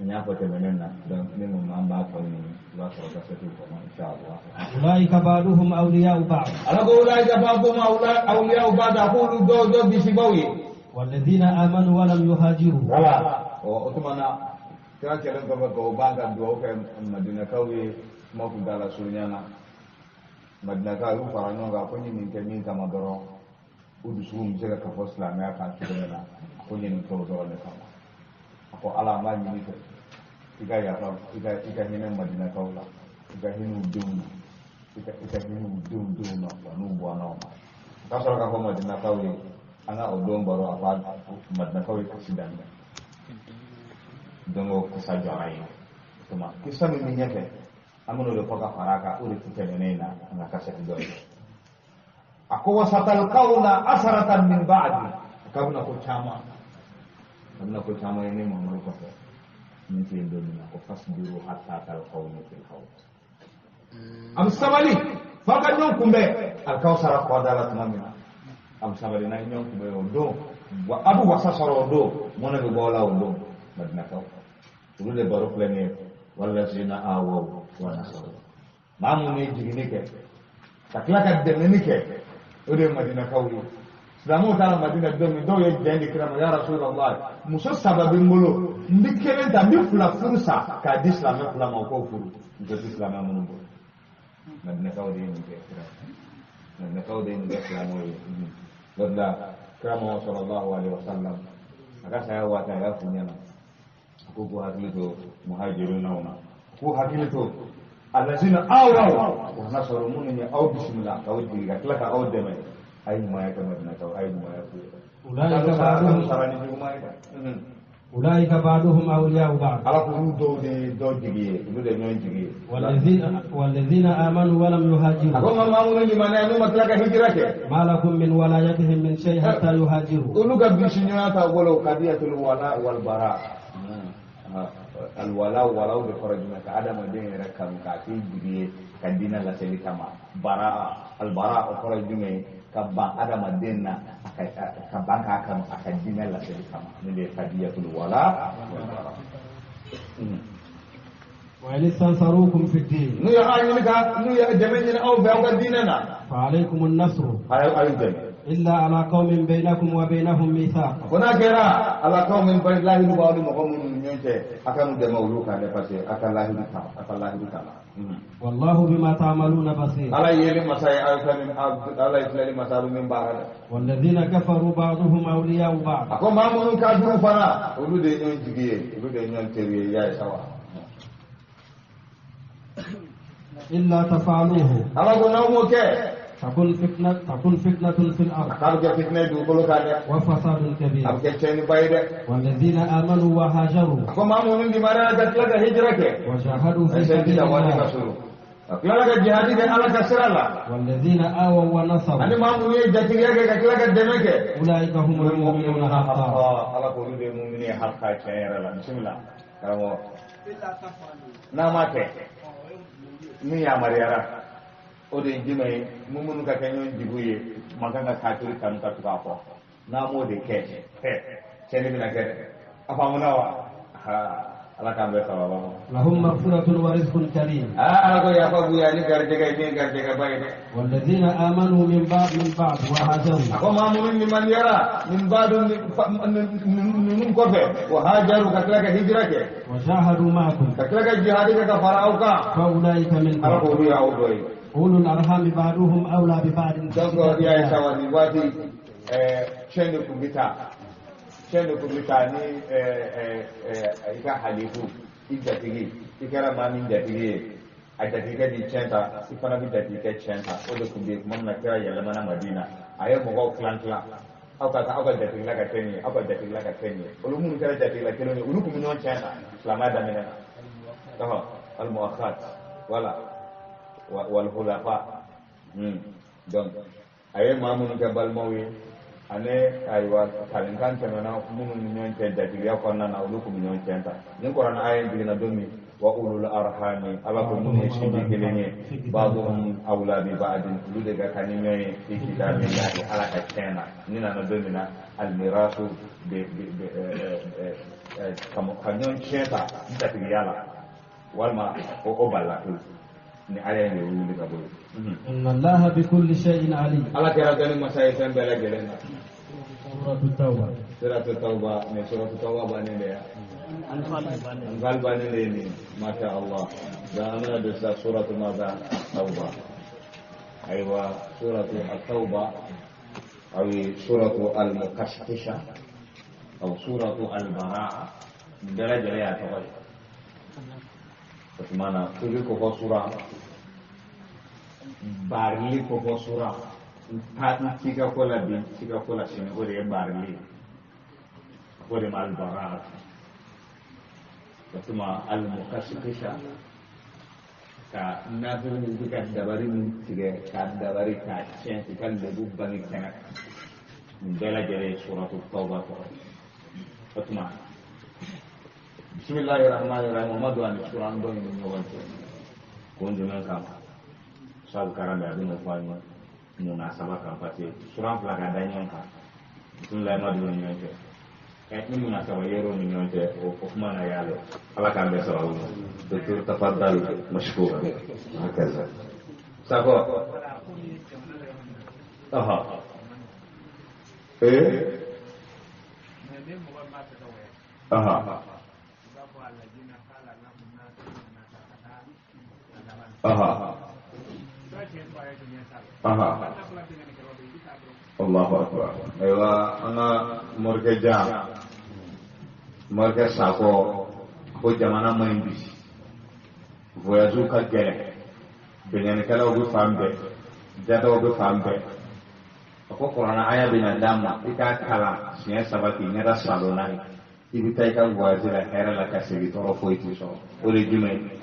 n y'a fɔ tɛmɛnen na donc ne ko an b'a tɔ ɲini i b'a sɔrɔ kasɛtiw kɔnɔ inshallah أولئك بعضهم أولياء بعض ala ko ulaika ba'dhum awliya'u ba'd a k'olu dɔw dɔ bisibaw ye والذين آمنوا ولم يهاجروا voilà o tuma na kira kɛlen kɔfɛ k'o ban ka dugawu kɛ madinakaw ye kuma kuntaala surunya na madinakaw y'u fara ɲɔgɔn kan ko n ye nin kɛ min kama dɔrɔn u dusukun bɛ se ka kafo silamɛya kan cogo min na a ko n ye nin kɛ o dɔrɔn de kama a ko Ala an b'a ɲini fɛ I ka yafa i ka hinɛ Madinakaw la i ka hinɛ u denw na i ka hinɛ u denw na wa n'u bɔnnaw ma ka sɔrɔ k'a fɔ Madinakaw ye an ka o don baro a fɔ Madinakaw ye kasi daminɛ donc o kisa jɔra yen tuma kisa min bɛ ɲɛfɛ an bɛn'o de fɔ ka fara a kan o de ti tɛmɛnen na an ka kasɛti dɔ ye a ko wasatalqawna asaratan min ba'di k'a bɛna ko caman a bɛna ko caman ye ne Mamadu kɔfɛ min tɛ yen don min na ko fasbiru hatta talqawni fil hawd a bɛ sabali f'a ka ɲɔgɔn kunbɛn alikawusara kɔda la tuma min na a bɛ sabali n'a ye ɲɔgɔn kunbɛn o don wa a bɛ wasa sɔrɔ o don mɔnɛ bɛ bɔ o la o don Madinakaw olu de baro filɛ nin ye walazina awaw wa nasaru maa minnu ye jiginni kɛ ka tila ka dɛmɛni kɛ o de ye Madinakaw ye silamɛw taara Madina don min dɔw ye jɛn di kira ma ya Rasulallah muso saba bɛ n bolo n bɛ kelen ta n bɛ fila furu sa k'a di silamɛ fila ma o k'o furu muso tɛ silamɛ minnu bolo Madinakaw de ye nin kɛ kira Madinakaw de ye nin kɛ silamɛw ye o de la kira Muhammad sallallahu alaihi wa sallam a ka saya waati a y'a f'u ɲɛna a ko k'u hakili to muhajirunaw na k'u hakili to alazina awaw wa nasaru minnu ye aw bisimila k'aw jigi ka tila ka aw dɛmɛ a ye ɲumanya kɛ Madinakaw a ye ɲumanya k'u ye sara ni juguman ye dɛ أولئك بعضهم أولياء بعض ala k'olu dɔw de ye dɔw jigi ye olu de ye ɲɔgɔn jigi ye والذين آمنوا ولم a ko يهاجروا nka maa minnu limaniya n'u ma tila ka hijira kɛ ما لكم من ولايتهم من شيء حتى يهاجروا olu ka bisiɲɔgɔnya t'a bolo kadiyatul wala wal bara alwala walaw de kɔrɔ jumɛn ka adamaden yɛrɛ kanu k'a k'i jigi ye ka diinɛ laseli kama bara albara o kɔrɔ jumɛn ka ban adamaden na ka ban k'a kanu a ka diinɛ laseli kama nin de ye kadiyatul wala wal bara وإن استنصروكم في الدين n'u ye aw ɲini ka n'u ye dɛmɛ ɲini aw fɛ aw ka diinɛ na فعليكم النصر a y'u dɛmɛ إلا على قوم بينكم وبينهم ميثاق ko n'a kɛra ala kaw min bari lahidu b'aw ni mɔgɔ minnu ni ɲɔgɔn cɛ a ka n'u dɛmɛ olu kan dɛ parce que a ka lahidu ta a ka lahidu ta la والله بما تعملون بصير ala yeli masa ye aw fɛn min ala ye filɛli masa a bɛ min baara dɛ والذين كفروا بعضهم أولياء بعض a ko maa minnu kafiriw fana olu de ye ɲɔgɔn jigi ye olu de ye ɲɔgɔn teri ye i y'a ye sa wa إلا تفعلوه ala ko n'aw m'o kɛ تكن فتنة في الأرض a k'a bɛ kɛ fitinɛ ye dugukolo kan dɛ وفساد a كبير bɛ kɛ tiɲɛniba ye dɛ والذين آمنوا وهاجروا a ko maa minnu limaniyara ka tila ka hijira kɛ وجاهدوا في a ye سبيل ta waati ka الله surun a tilala ka jihadi kɛ ala ka sira la والذين آووا ونصروا ani maa minnu ye jatigiya kɛ ka tila ka dɛmɛ kɛ أولئك هم المؤمنون حقا ala k'olu de ye mumini ye haka tiɲɛ yɛrɛ la bisimila karamɔgɔ n'a ma kɛ min yamaruyara o de ye jumɛn ye minnu ka kɛ ɲɔgɔn jigiw ye man kan ka kafiri kanu ka tugu a kɔ n'a m'o de kɛ tiɲɛni bɛna kɛ dɛ a faamuna wa ala k'an bɛɛ sababa ma لهم مغفرة ورزق كريم ala ko yafa b'u ye ani garijɛgɛ ye min ye garijɛgɛba ye dɛ والذين آمنوا من بعد وهاجروا a ko maa minnu limaniyara min baadu ninnu kɔfɛ wa hajaru ka tila ka hijira kɛ وجاهدوا معكم ka tila ka jihadi kɛ ka fara aw kan فأولئك ala منكم k'olu y'aw dɔ ye أولو الأرحام بعضهم أولى ببعض في donc كتاب i y'a ye الله sa wa nin waati tiɲɛ de tun bɛ taa tiɲɛ de tun bɛ taa ni i ka halifu i jatigi i kɛra maa min jatigi ye a jatigikɛ b'i tiɲɛ ta i fana bɛ jatigikɛ tiɲɛ ta o de tun bɛ yen tuma min na kira yɛlɛmana Madina a ye mɔgɔw tilan tilan aw ka taa aw ka jatigila ka kɛ nin ye aw ka jatigila ka kɛ nin ye olu minnu kɛra jatigila kelen ye olu tun bɛ ɲɔgɔn tiɲɛ ta silamɛya daminɛ na ɔhɔ al-muwakhat voilà wal hulafa donc a ye maa minnu kɛ balimaw ye ani ayiwa kalenkan tɛmɛna minnu ni ɲɔgɔn cɛ jatigiya kɔnɔna na olu tun bɛ ɲɔgɔn tiɲɛ ta ni kuranɛ aya in jiginna don min wa ulul arhami ala ko minnu ye sinji kelen ye ba'duhum awla bi ba'din olu de ka kan ni ɲɔgɔn ye fi kitabillahi ala ka tiɲɛ na ni nana don min na almirasu de ka ɲɔgɔn tiɲɛ ta jatigiya la walima o balila pewu ni aya in de wuli ka bɔ yen. إن الله بكل شيء عليم ala kɛra dɔnni masa ye fɛn bɛɛ lajɛlen na. سورة التوبة Suratu Tawba ne suratu Tawba bannen de ya. Anfal bannen de ye nin masha Allah. Donc an bɛna don sisan suratu maza Tawba. Ayiwa suratu Tawba aw suratu Al-Mukashkisha aw suratu Al-Baraa nin bɛɛ lajɛlen y'a tɔgɔ ye. O tuma na tuubi kofɔ sura, baarili kofɔ sura, n ta n t'i ka ko la bi, n t'i ka ko la sini, o de ye baarili ye. O de ma albaraat. O tuma almukasikisa ka naafigi bɛ ka dabari min tigɛ ka dabari k'a tiɲɛ k'i ka lebu bange kɛnɛ kan, nin bɛɛ lajɛlen ye suratu tawba tɔgɔ ye. O tuma bisimilahi rahmani rahim, o ma don ani suran dɔ in ni ɲɔgɔn cɛ kun jumɛn kama? Sabu karan bɛ a bɛ n'o fɔ an ye munasaba kan, parce que suran fila ka da ɲɔgɔn kan, bisimilahi ma don u ni ɲɔgɔn cɛ. Ni munasaba yɛrɛw ni ɲɔgɔn cɛ, o kuma na y'a lɔ. Ala k'an bɛɛ sababu ma. Docteur tafaddal mashkura hakaza sakɔ. Ɔhɔ, ee, ɔhɔ, ɔhɔ, ɔhɔ, Allahu akbar. Ayiwa, an ka morikɛ jan, morikɛ Sakɔ ko jamana man ɲi bi, voyage ka gɛlɛn, bɛnkanikɛlaw bɛ fan bɛɛ, jadaw bɛ fan bɛɛ. A ko kuranɛ aya bɛna d'a ma, i k'a kalan siɲɛ 3 k'i ɲɛda salon n'a ye, i bɛ taa i ka voyage la hɛrɛ la ka segin, tɔɔrɔ foyi t'i sɔrɔ. O de ye jumɛn ye?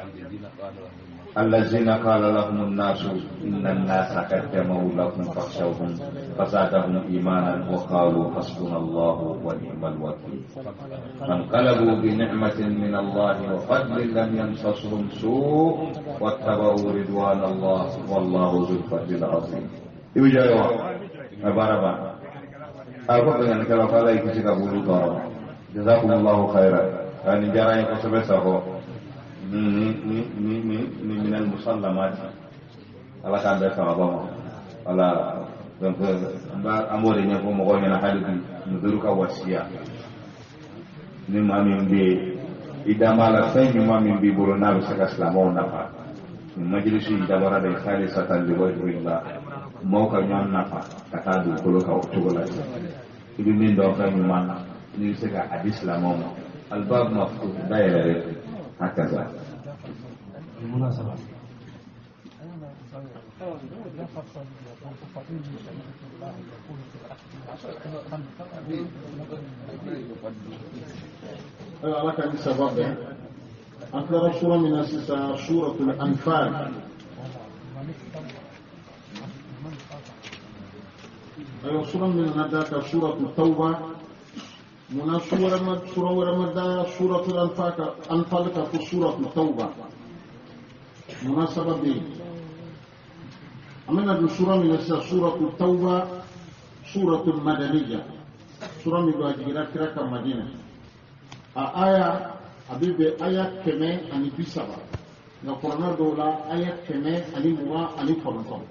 الذين قال لهم الناس إن الناس قد جمعوا لكم فاخشوهم فزادهم إيمانا وقالوا حسبنا الله ونعم الوكيل فانقلبوا بنعمة من الله وفضل لم يمسسهم سوء واتبعوا رضوان الله والله ذو الفضل العظيم. إبجايوا أباربا أبقى أن كلا قال يكشف أبو جزاكم الله خيرا. أن جرى يقصب سهو ni ni ni ni ni minal musallamati. Ala k'an bɛɛ sababa ma. Wala, donc an b'a an b'o de ɲɛfɔ mɔgɔw ɲɛna hali bi, mudiru ka wasiya ni maa min bɛ yen, i dan b'a la, fɛn ɲuman min b'i bolo n'a bɛ se ka silamɛw nafa, nin majilisi in dabɔra de khalisatan liwajhillah, maaw ka ɲɔgɔn nafa ka taa dugukolo kan o cogo la ten. I bɛ min dɔn fɛn ɲuman na, n'i bɛ se ka a di silamɛw ma, albab maftuh, dayɛlɛlen hakaza. بالمناسبة Ayiwa, ala ka ni saba bɛn. An tilara sura min na sisan, suratul anfal. Ayiwa, sura min nana da ka suratul tawba, munna sura ma sura wɛrɛ ma da suratul anfal ka anfal ka fo suratul tawba? Munasaba bɛ yen. An bɛna don sura min na sisan, suratul tawba, suratul madaniya, sura min don a jiginna kira ka Madina. A aya a bɛ bɛn aya 130, nka kuranɛ dɔw la aya 129.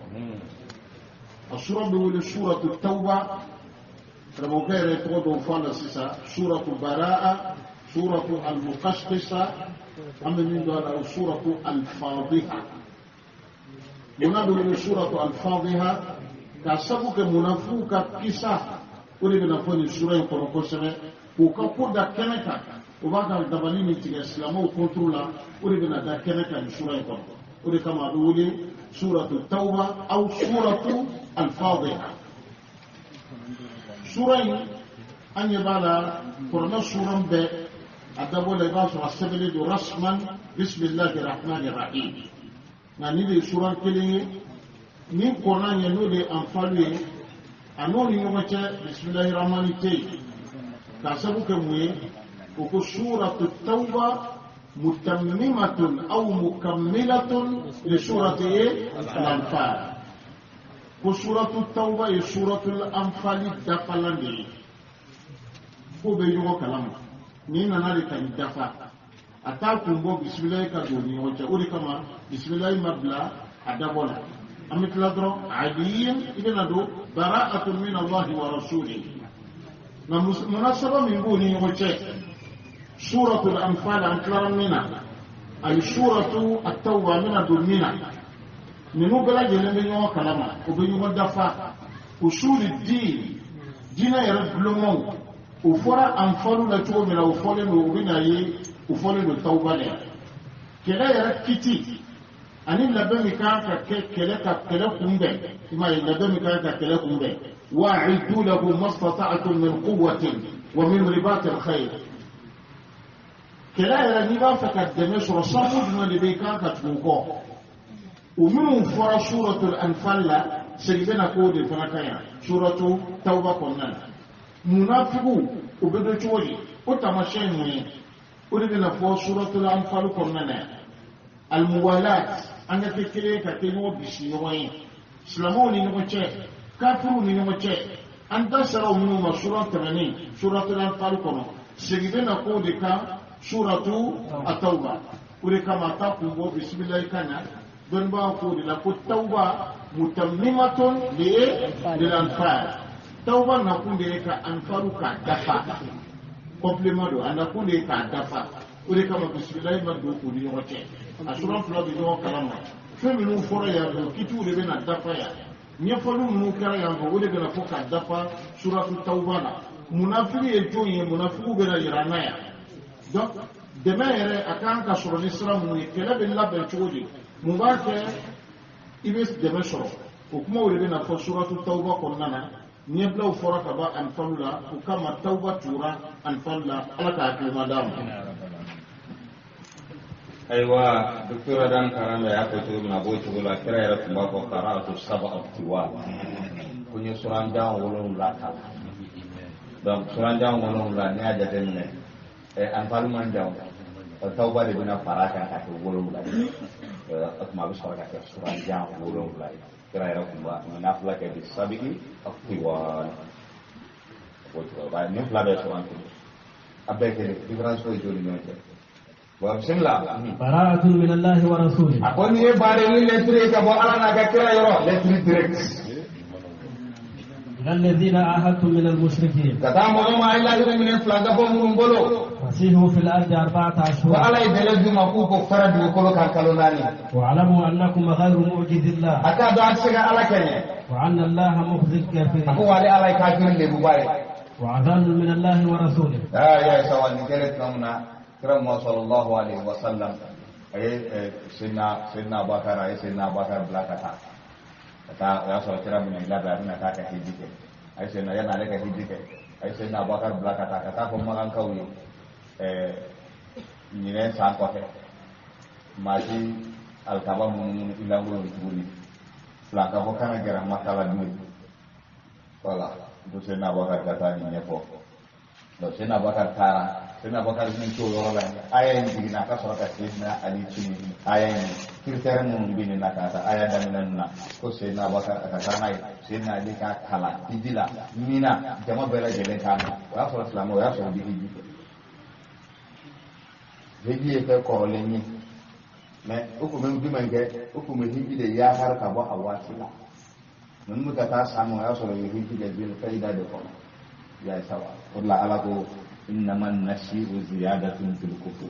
A sura bɛ wele suratu tawba. Karamɔgɔkɛ yɛrɛ ye tɔgɔ dɔw fɔ a la sisan, suratu baraa, suratu almukashkisa, an bɛ min don a la o suratu alfadiha. Munna bɛ wele suratu alfadiha? K'a sabu kɛ munafiw ka kisa, o de bɛna fɔ nin sura in kɔnɔ kosɛbɛ, k'u ka ko da kɛnɛ kan. O b'a ka dabali min tigɛ silamɛw kɔnturu la, o de bɛna da kɛnɛ kan nin sura in kɔnɔ. O de kama a bɛ wele suratu tawba aw suratu alfadiha. Sura in, an ɲɛ b'a la kuranɛ suran bɛɛ a dabɔ la, i b'a sɔrɔ a sɛbɛnlen don rasman bisimilahi rahmani rahim. Nka nin de ye suran kelen ye ni kɔnna ɲɛ, n'o de ye anfalu ye, a n'o ni ɲɔgɔn cɛ bisimilahi rahmani tɛ yen. K'a sabu kɛ mun ye? O ko suratu tawba mutammimatun aw mukammilatun li surati al-anfal. Ko suratu tawba ye suratul anfali dafalan de ye, k'o bɛ ɲɔgɔn kalama. Nin nana de ka nin dafa, a t'a kun bɔ bisimilayi ka don u ni ɲɔgɔn cɛ. O de kama bisimilayi ma bila a dabɔ la. An bɛ tila dɔrɔn aliyin, i bɛna don bara'atun min Allahi wa rasulihi. Nka munasaba min b'u ni ɲɔgɔn cɛ, suratul anfal an tilara min na, ani suratu at-tawba an bɛna don min na, ninnu bɛɛ lajɛlen bɛ ɲɔgɔn kalama, u bɛ ɲɔgɔn dafa. Usuli diin, diinɛ yɛrɛ bulonmaw, o fɔra anfalu la cogo min na, o fɔlen don, u bɛna ye o fɔlen don tawba la. Kɛlɛ yɛrɛ kiti ani labɛn min kan ka kɛ kɛlɛ ka kɛlɛ kunbɛn, i m'a ye, labɛn min kan ka kɛlɛ kunbɛn, wa'iddu lahum mastata'tum min quwwatin wa min ribatil khayl. Kɛlɛ yɛrɛ, n'i b'a fɛ ka dɛmɛ sɔrɔ, sababu jumɛn de bɛ i kan ka tugu o kɔ? O minnu fɔra Suratul Anfal la, segin bɛna k'o de fana kan yan Suratu Tawba kɔnɔna na. Munafigiw, o bɛ dɔn cogo di? O taamasiyɛn ye mun ye? O de bɛna fɔ Suratul Anfal kɔnɔna na yan. Almuwalat, an ka kɛ kelen ye, ka kɛ ɲɔgɔn bisi ɲɔgɔn ye, silamɛw ni ɲɔgɔn cɛ, kafiriw ni ɲɔgɔn cɛ. An da sera o minnu ma sura tɛmɛnen, Suratul Anfal kɔnɔ, segin bɛna k'o de kan Suratu Atawba. O de kama a t'a kun bɔ bisimilayi kan na. Dɔnnibaaw k'o de la ko tawba mutammimatun lil anfal. Tawba nakun de ye ka anfalu k'a dafa, complément don, a nakun de ye k'a dafa. O de kama bisimilayi ma don u ni ɲɔgɔn cɛ. A suran fila bɛ ɲɔgɔn kalama. Fɛn minnu fɔra yan fɛ, kitiw de bɛna dafa yan. Ɲɛfɔli minnu kɛra yan fɛ, o de bɛna fɔ k'a dafa Suratu Tawba la. Munafiki ye jɔn ye? Munafikiw bɛna yira an na yan. Donc dɛmɛ yɛrɛ, a kan ka sɔrɔ ni sira minnu ye, kɛlɛ bɛ labɛn cogo di, mun b'a kɛ i bɛ dɛmɛ sɔrɔ, o kumaw de bɛna fɔ Suratu Tawba kɔnɔna na. Ɲɛbilaw fɔra ka ban Anfalu la, o kama Tawba tugura Anfalu la. Ala ka hakilima d'a ma. Ayiwa, docteur Adam Karambe y'a fɔ cogo min na, a b'o cogo la. Kira yɛrɛ tun b'a fɔ qara'atu sab'a tiwal, ko n ye suranjan 7 kalan. Donc suranjan 7, n'i y'a jateminɛ, Anfal man jan, Tawba de bɛna fara a kan ka kɛ 7 ye. O tuma a bɛ sɔrɔ ka kɛ suranjan 7 ye. Kira yɛrɛ tun b'a nafila kɛ bi sab'i tiwal, a b'o cogo la. Nin fila bɛɛ suran kelen, a bɛɛ kelen, différence foyi t'u ni ɲɔgɔn cɛ. Bon, bisimilah. براءة من الله ورسوله. A ko nin ye baareli lɛtiri ye ka bɔ Ala n'a ka kira yɔrɔ, lɛtiri direct. إلى الذين عاهدتم من المشركين. Ka taa mɔgɔ ma a ye lahidu minɛ filankafo minnu bolo. فسيحوا في الأرض 4 Ko أشهر. Ala ye dɛlɛ d'u ma k'u ko fara dugukolo kan kalo 4. واعلموا أنكم غير معجز الله. A k'a dɔn a tɛ se ka Ala kɛɲɛ. وأن الله مخزي A ko الكافرين. wale Ala ye kafiri lebuba ye. وأذان من الله ورسوله. Aa, ya ye sawa, nin kɛlen tuma min na, kira Muhammad sallallahu alaihi wa sallam a ye Seydina Abubakar, a ye Seydina Abubakar bila ka taa. O y'a sɔrɔ kira bɛna i labɛn, a bɛna taa ka hiji kɛ. A ye Seydina, yanni ale ka hiji kɛ, a ye Seydina Abubakar bila ka taa fɔ Makankaw ye, ɲinɛ san kɔfɛ, maa si alikaba munumunu i lankolon tuguni, filankafɔ kana gɛrɛ Maka la bilen. Voilà, ko Seydina Abubakar ka taa nin ɲɛfɔ. Donc Seydina Abubakar taara. Seydina Abubakar min t'o yɔrɔ la, aya in jiginna, a ka sɔrɔ ka Seydina Ali ci ni aya in, critère minnu bɛ nin na, ka taa aya daminɛ nin na, ko Seydina Abubakar a ka taa n'a ye, Seydina Ali k'a kalan hiji la min na, jama bɛɛ lajɛlen k'a mɛn. O y'a sɔrɔ silamɛ, o y'a sɔrɔ u bɛ hiji kɛ. Hiji ye fɛn kɔrɔlen ye, mais u tun bɛ jumɛn kɛ? U tun bɛ hiji de yaafari ka bɔ a waati la. Ninnu bɛ ka taa san min, o y'a sɔrɔ u ye hiji kɛ Zilkayida de kɔnɔ. Ya ye sawa, o de la Ala ko innama nasi'u ziyadatun fil kufur,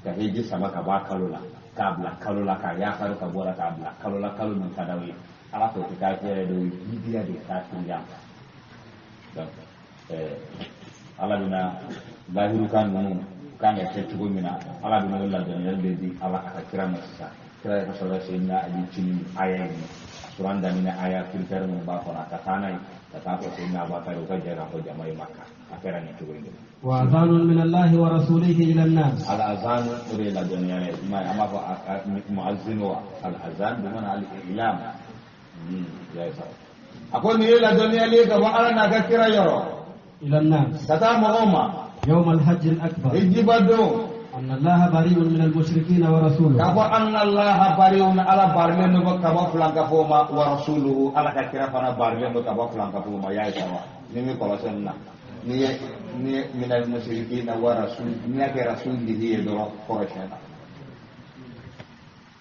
ka hiji sama ka bɔ a kalo la k'a bila kalo la, k'a yaafari ka bɔ a la k'a bila kalo la, kalo min ka d'aw ye. Ala k'o tɛ kafiri yɛrɛ de, o ye jidiya de ye, kafiriya. Donc Ala bɛna lahirukan ninnu kan ka kɛ cogo min na, Ala bɛna o ladɔnniyali de di Ala a ka kira ma sisan. Kira yɛrɛ sɔrɔ Seydina Ali ci ni aya in ye, suran daminɛ aya, critère minnu b'a kɔnɔ, a ka taa n'a ye ka taa fɔ Seydina Abubakar, u ka jɛ k'a fɔ jama ye Maka. A kɛra nin cogo in de la. وأذان من الله ورسوله إلى الناس. Al-azan, o de ye ladɔnniya ye. I m'a ye, an b'a fɔ muazzin wa al-azan bi mana al-i'lam. Ya ye sawa, a ko nin ye ladɔnniyali ye ka bɔ Ala n'a ka kira yɔrɔ. إلى الناس. Ka taa mɔgɔw ma. يوم الحج الأكبر. Hijiba don. أن الله بريء من المشركين ورسوله. K'a fɔ anna Allaha bari'un, Ala barilen don ka bɔ filankafo ma, wa rasuluhu, Ala ka kira fana barilen don ka bɔ filankafo ma. Ya ye sawa, ni min kɔlɔsi nin na, n'i ye minal mushrikina wa rasul, n'i y'a kɛ rasulihi ye dɔrɔn, kɔrɔ tiɲɛna,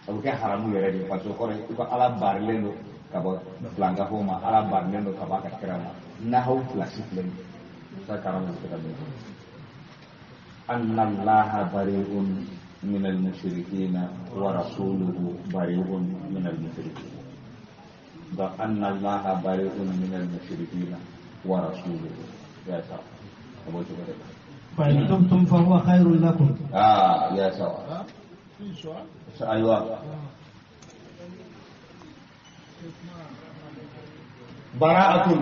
o bɛ kɛ haramu yɛrɛ de ye, parce que kɔrɔ ye i ko Ala barilen don ka bɔ filankafo ma, Ala barilen don ka bɔ a ka kira ma. Nahawu kilasi filɛ nin ye sa, karamu bɛ se ka min anna Allaha bari'un min al-mushrikina wa rasuluhu bari'un min al-mushrikina. Donc anna Allaha bari'un min al-mushrikina wa rasuluhu, ya sawa, a b'o cogo de la. فإن تبتم فهو خير لكم. Aa, ya sawa. Ayiwa bara'atun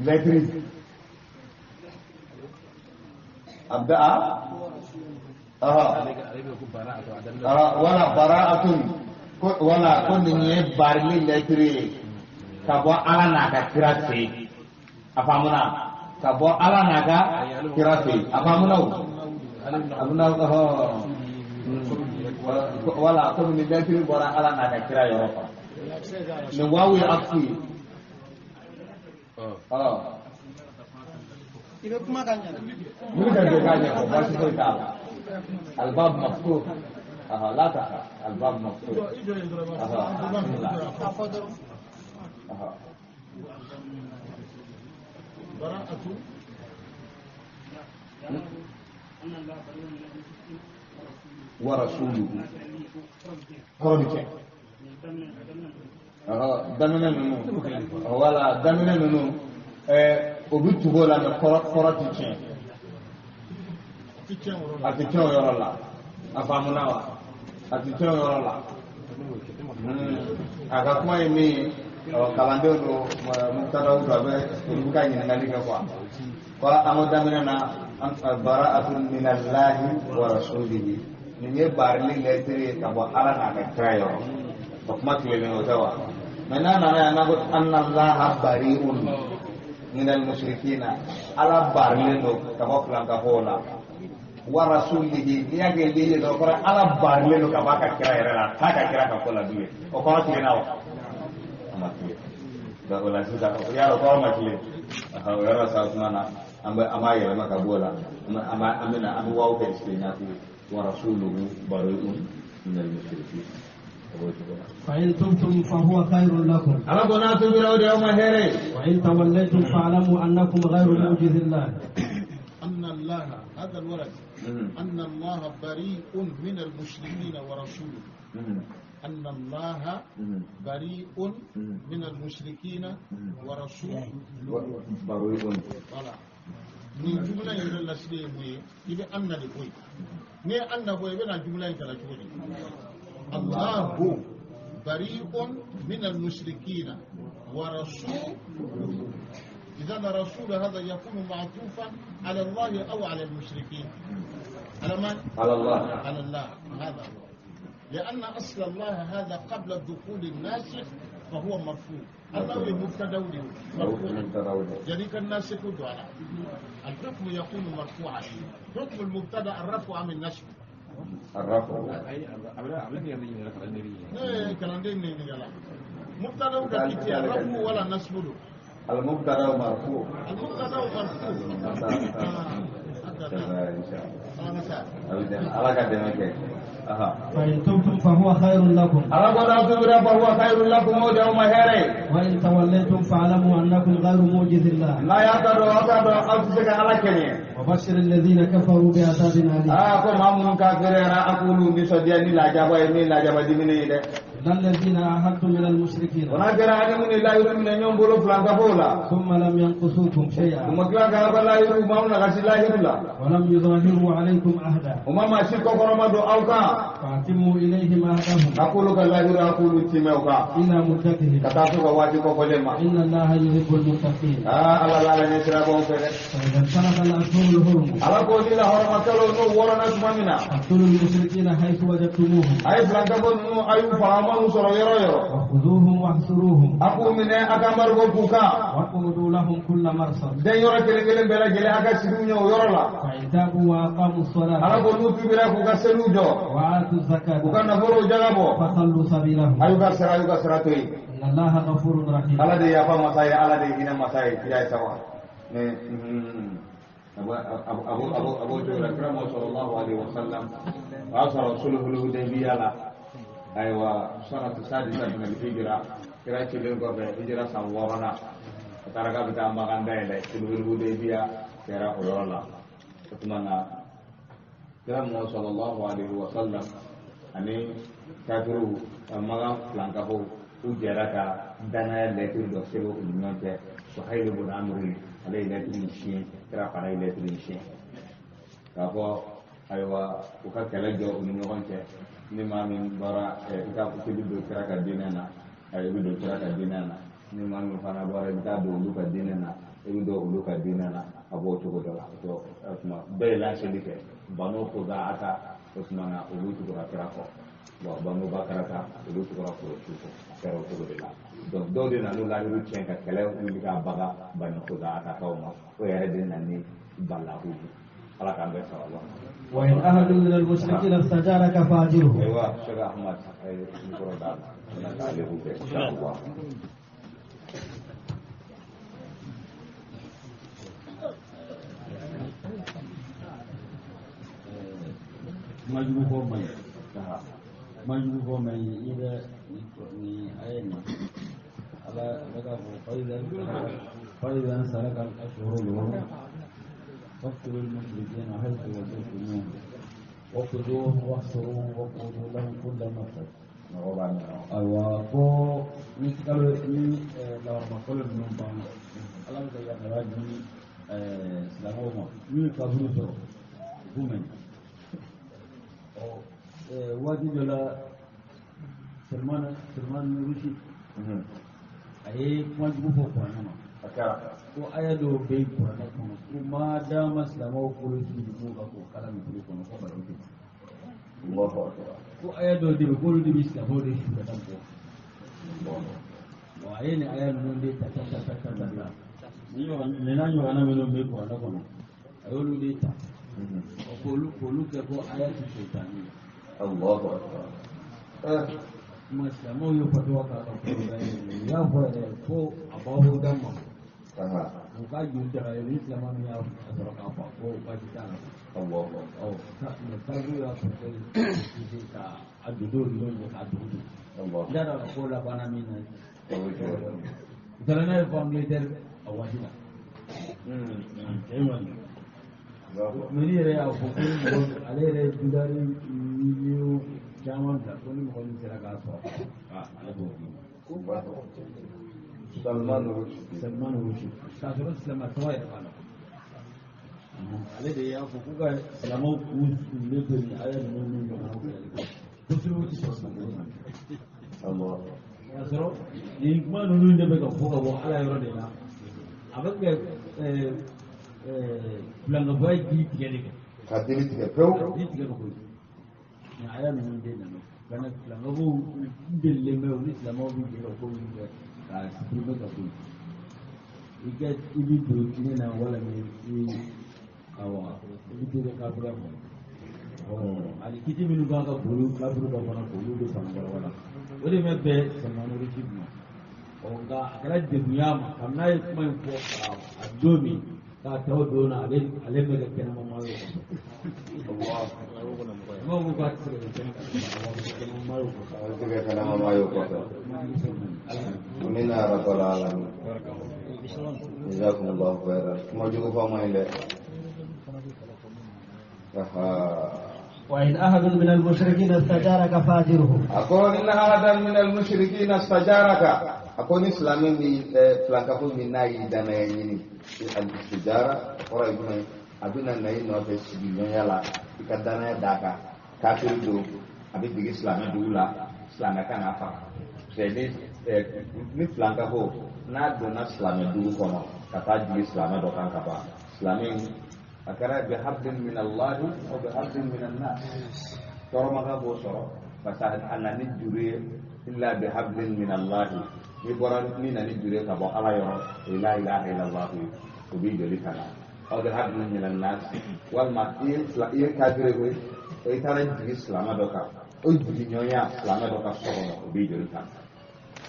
letri abda'a wala bara'atun wala ko nin ye barili letri ye ka bɔ Ala n'a ka kira fɛ yen a faamuna ka bɔ Ala n'a ka kira fɛ yen a faamuna o a bɛna wala komi ni lɛtiri bɔra Ala n'a ka kira yɔrɔ kan nin waaw ye afu ye i bɛ kuma ka ɲɛ mun ka jɔ k'a ɲɛfɔ baasi foyi t'a la albab maftuh la takhaf albab maftuh a fɔ dɔrɔn bara'atu wa rasuluhu kɔrɔ bi kɛ daminɛ ninnu wala daminɛ ninnu o bɛ tugu o la mɛ kɔrɔ ti tiɲɛ a ti tiɲɛ o yɔrɔ la a faamuna wa a ti tiɲɛ o yɔrɔ la a ka kuma ye min ye kalandenw don mutadaw don a bɛ olu bɛ ka ɲininkali kɛ quoi ko an ko daminɛ na bara'atun minallahi wa rasulihi nin ye barili lɛtiri ye ka bɔ Ala n'a ka kira yɔrɔ o kuma tilennen o tɛ wa mɛ n'a nana yan n'a ko anna Allaha bari'un minal mushrikina Ala barilen don ka bɔ filankafow la wa rasulihi n'i y'a kɛ lihi ye dɔrɔn kɔrɔ Ala barilen don ka bɔ a ka kira yɛrɛ la k'a ka kira ka ko la bilen o kɔrɔ tilenna wa a ma tilen donc o la sisan y'a dɔn kɔrɔ ma tilen o yɔrɔ sa tuma na an b'a yɛlɛma ka bɔ o la an bɛna an bɛ waaw kɛ istinafu wa rasuluhu bari'un minal mushrikin فإن تبتم فهو خير لكم وإن توليتم فاعلموا أنكم غير معجز الله أن الله هذا الولد أن الله بريء من المشركين ورسوله أن الله بريء من المشركين ورسوله بريء ni jumla in yɛrɛ lasili ye mun ye i bɛ an na de bɔ yen n'i ye an na bɔ yen i bɛna jumla in kalan cogo di Allahu bari'un min al-mushrikina wa rasuluhu إذا الرسول هذا يكون معطوفا على الله أو على المشركين على من؟ على الله على الله هذا هو لأن أصل الله هذا قبل دخول الناسخ فهو مرفوع الله مبتدا مرفوع يعني الناسخ دعاء الحكم يكون مرفوعا حكم المبتدا الرفع من النشر الرفع مبتدا الرفع ولا نسب المبتدا مرفوع المبتدا مرفوع فإن تبتم فهو خير لكم وإن توليتم فاعلموا أنكم غير معجز الله وبشر الذين كفروا بعذاب أليم الذين عاهدتم من المشركين ثم لم ينقصوكم شيئا ولم يظاهروا عليكم عهدا فأتموا إليهم عهدهم إلى مدتهم إن الله يحب المتقين فإذا انسلخ الأشهر الحرم فاقتلوا المشركين حيث وجدتموهم وخذوهم واحصروهم واقعدوا لهم كل مرصد فإن تابوا وأقاموا الصلاة وآتوا الزكاة فخلوا سبيلهم إن الله غفور رحيم. أبو جهل أكرمه صلى الله عليه وسلم وأصر رسوله الهديبية أيوة سنة السادسة من الهجرة كراية لنقف هجرة سنورنا ترى بتاع مغان دايلة الهديبية كرا أولا أتمنى كرمه صلى الله عليه وسلم أني كافرو مغان فلانكهو وجرك دنا لكن دوسيرو المنك سهيل بن عمرو عليه لكن الشين كرا عليه لكن الشين كافو Ayiwa u ka kɛlɛ jɔ u ni ɲɔgɔn cɛ ni maa min bɔra i k'a fɔ k'i bɛ don kira ka diinɛ na i bɛ don kira ka diinɛ na ni maa min fana bɔra i bɛ taa don olu ka diinɛ na i bɛ don olu ka diinɛ na a b'o cogo dɔ la o tuma bɛɛ ye laseli kɛ Banu Khuzaata o tuma na olu tugura kira kɔ bon Banu Bakarata olu tugura Kurɛsi kɔ a kɛra o cogo de la donc dɔw de nan'u layiru tiɲɛ ka kɛlɛ wuli k'a baga Banu Khuzaatakaw ma o yɛrɛ de nana ni balawu ye ala k'an bɛɛ sababa ma. وإن أحد من المشركين استجارك فأجره. ayiwa Cheikh Ahmad a ye mikoro d'a ma a k'ale k'u kɛ inshallah. Majugu fɔ man ɲi majugu fɔ man ɲi i bɛ nin a ye nin ala bɛ k'a fɔ فإذا انسلك الأشهر الحرم فاقتلوا المشركين حيث وجدتموهم وخذوهم واحصروهم واقعدوا لهم كل مرصد. Ayiwa ko ni kalo ni lawalama kalo ninnu banna ala bɛ ka yamaruya di silamɛw ma n'u ye kafiriw sɔrɔ u k'u minɛ. Ɔ waati dɔ la Salman Rushdie a ye kuma jugu fɔ kuranɛ ma. Ko aya dɔw bɛ kuranɛ kɔnɔ ko ma dama silamɛw bolo sigi k'u ka k'o kala misiri kɔnɔ ko baro tɛ. Ko aya dɔw de bɛ k'olu de bɛ silamɛw de su ka taa bɔ. Bon a ye nin aya ninnu de ta ta ta ta ta ta nin n'a ɲɔgɔnna minnu bɛ kuranɛ kɔnɔ a y'olu de ta k'olu kɛ ko aya ti sitani ye. Kuma silamɛw ye fatuwa k'a kan ko u y'a fɔ yɛrɛ ko a b'aw da ma. U ka joli daga ye ni silamɛ min y'a sɔrɔ k'a fɔ ko baasi t'a la. Ɔ mɛ kafiriw y'a fɔ ko ka a dodo ninnu cɛ k'a dogo dogo. N t'a dɔn ko labanna min na. U taara n'a ye fɔ Angleterre a waati la. Cɛ kɔni. Mɛ ni yɛrɛ y'a fɔ ko ni mɔgɔ ale yɛrɛ ye dolari miliyɔn caman bila ko ni mɔgɔ min sera k'a sɔrɔ ale b'o d'i ma. Salman Rushdie. Salman Rushdie. K'a sɔrɔ silamɛ tɔgɔ yɛrɛ b'a la. Ale de y'a fɔ k'u ka silamɛw k'u sigilen to nin aya ninnu ni ɲɔgɔnnaw kɛlɛli kɔ. Ko siriw tɛ sɔrɔ silamɛw ma. K'a sɔrɔ nin kuma ninnu de bɛ ka fɔ ka bɔ ala yɔrɔ de la. A bɛ kɛ filankafoya jiri tigɛ de kɛ. Ka jiri tigɛ pewu. Ka jiri tigɛ ka bɔ yen. Nin aya ninnu de nana. Ka na filankafow delilen bɛ u ni silamɛw bɛ jɛ ka ko minnu kɛ. K'a supprimer ka bɔ yen. I ka i bɛ don diinɛ na walima i awa i bɛ to kɛ kafiriya kɔnɔ. Ani kiti minnu kan ka boli kafiriw ka fana k'olu de fana walawala. O de bɛ bɛn Salman Rushdie ma. Ɔ nka a kɛra degun y'a ma kabini n'a ye kuma in fɔ a don min k'a ta o don na ale bɛ kɛ kɛnɛmama ye o kɔfɛ. N'o ko k'a tɛ se ka kɛ kɛnɛmama ye o kɔfɛ. A tɛ se ka kɛ kɛnɛmama ye o kɔfɛ. Amina ya rabbal alamin. Jazakumullahu khairan. Kuma jugu fɔ man ɲi dɛ. وإن أحد من المشركين استجارك فأجره. أقول إن أحدا من المشركين استجارك. أقول إسلامي من فلانكفو من ناي دانا يني الاستجارة kɔrɔ ye jumɛn ye a bɛ na i nɔfɛ sigiɲɔgɔnya la i ka danaya d'a kan kafiri don a bɛ dege silamɛ dugu la silamɛ kan k'a faga ni filankafo n'a donna silamɛ dugu kɔnɔ ka taa jigin silamɛ dɔ kan ka ban silamɛ a kɛra bi hablin min Allah aw bi hablin min annas tɔɔrɔmaga b'o sɔrɔ parce que a nana ni juru ye illa bi hablin min Allah n'i bɔra n'i nana ni juru ye ka bɔ ala yɔrɔ o ye la ilaha illallah ye o b'i joli ka na aw bi hablin min annas walima i ye kafiri koyi i taara jigin silamɛ dɔ kan o jigiɲɔgɔnya silamɛ dɔ ka so kɔnɔ o b'i joli ka na.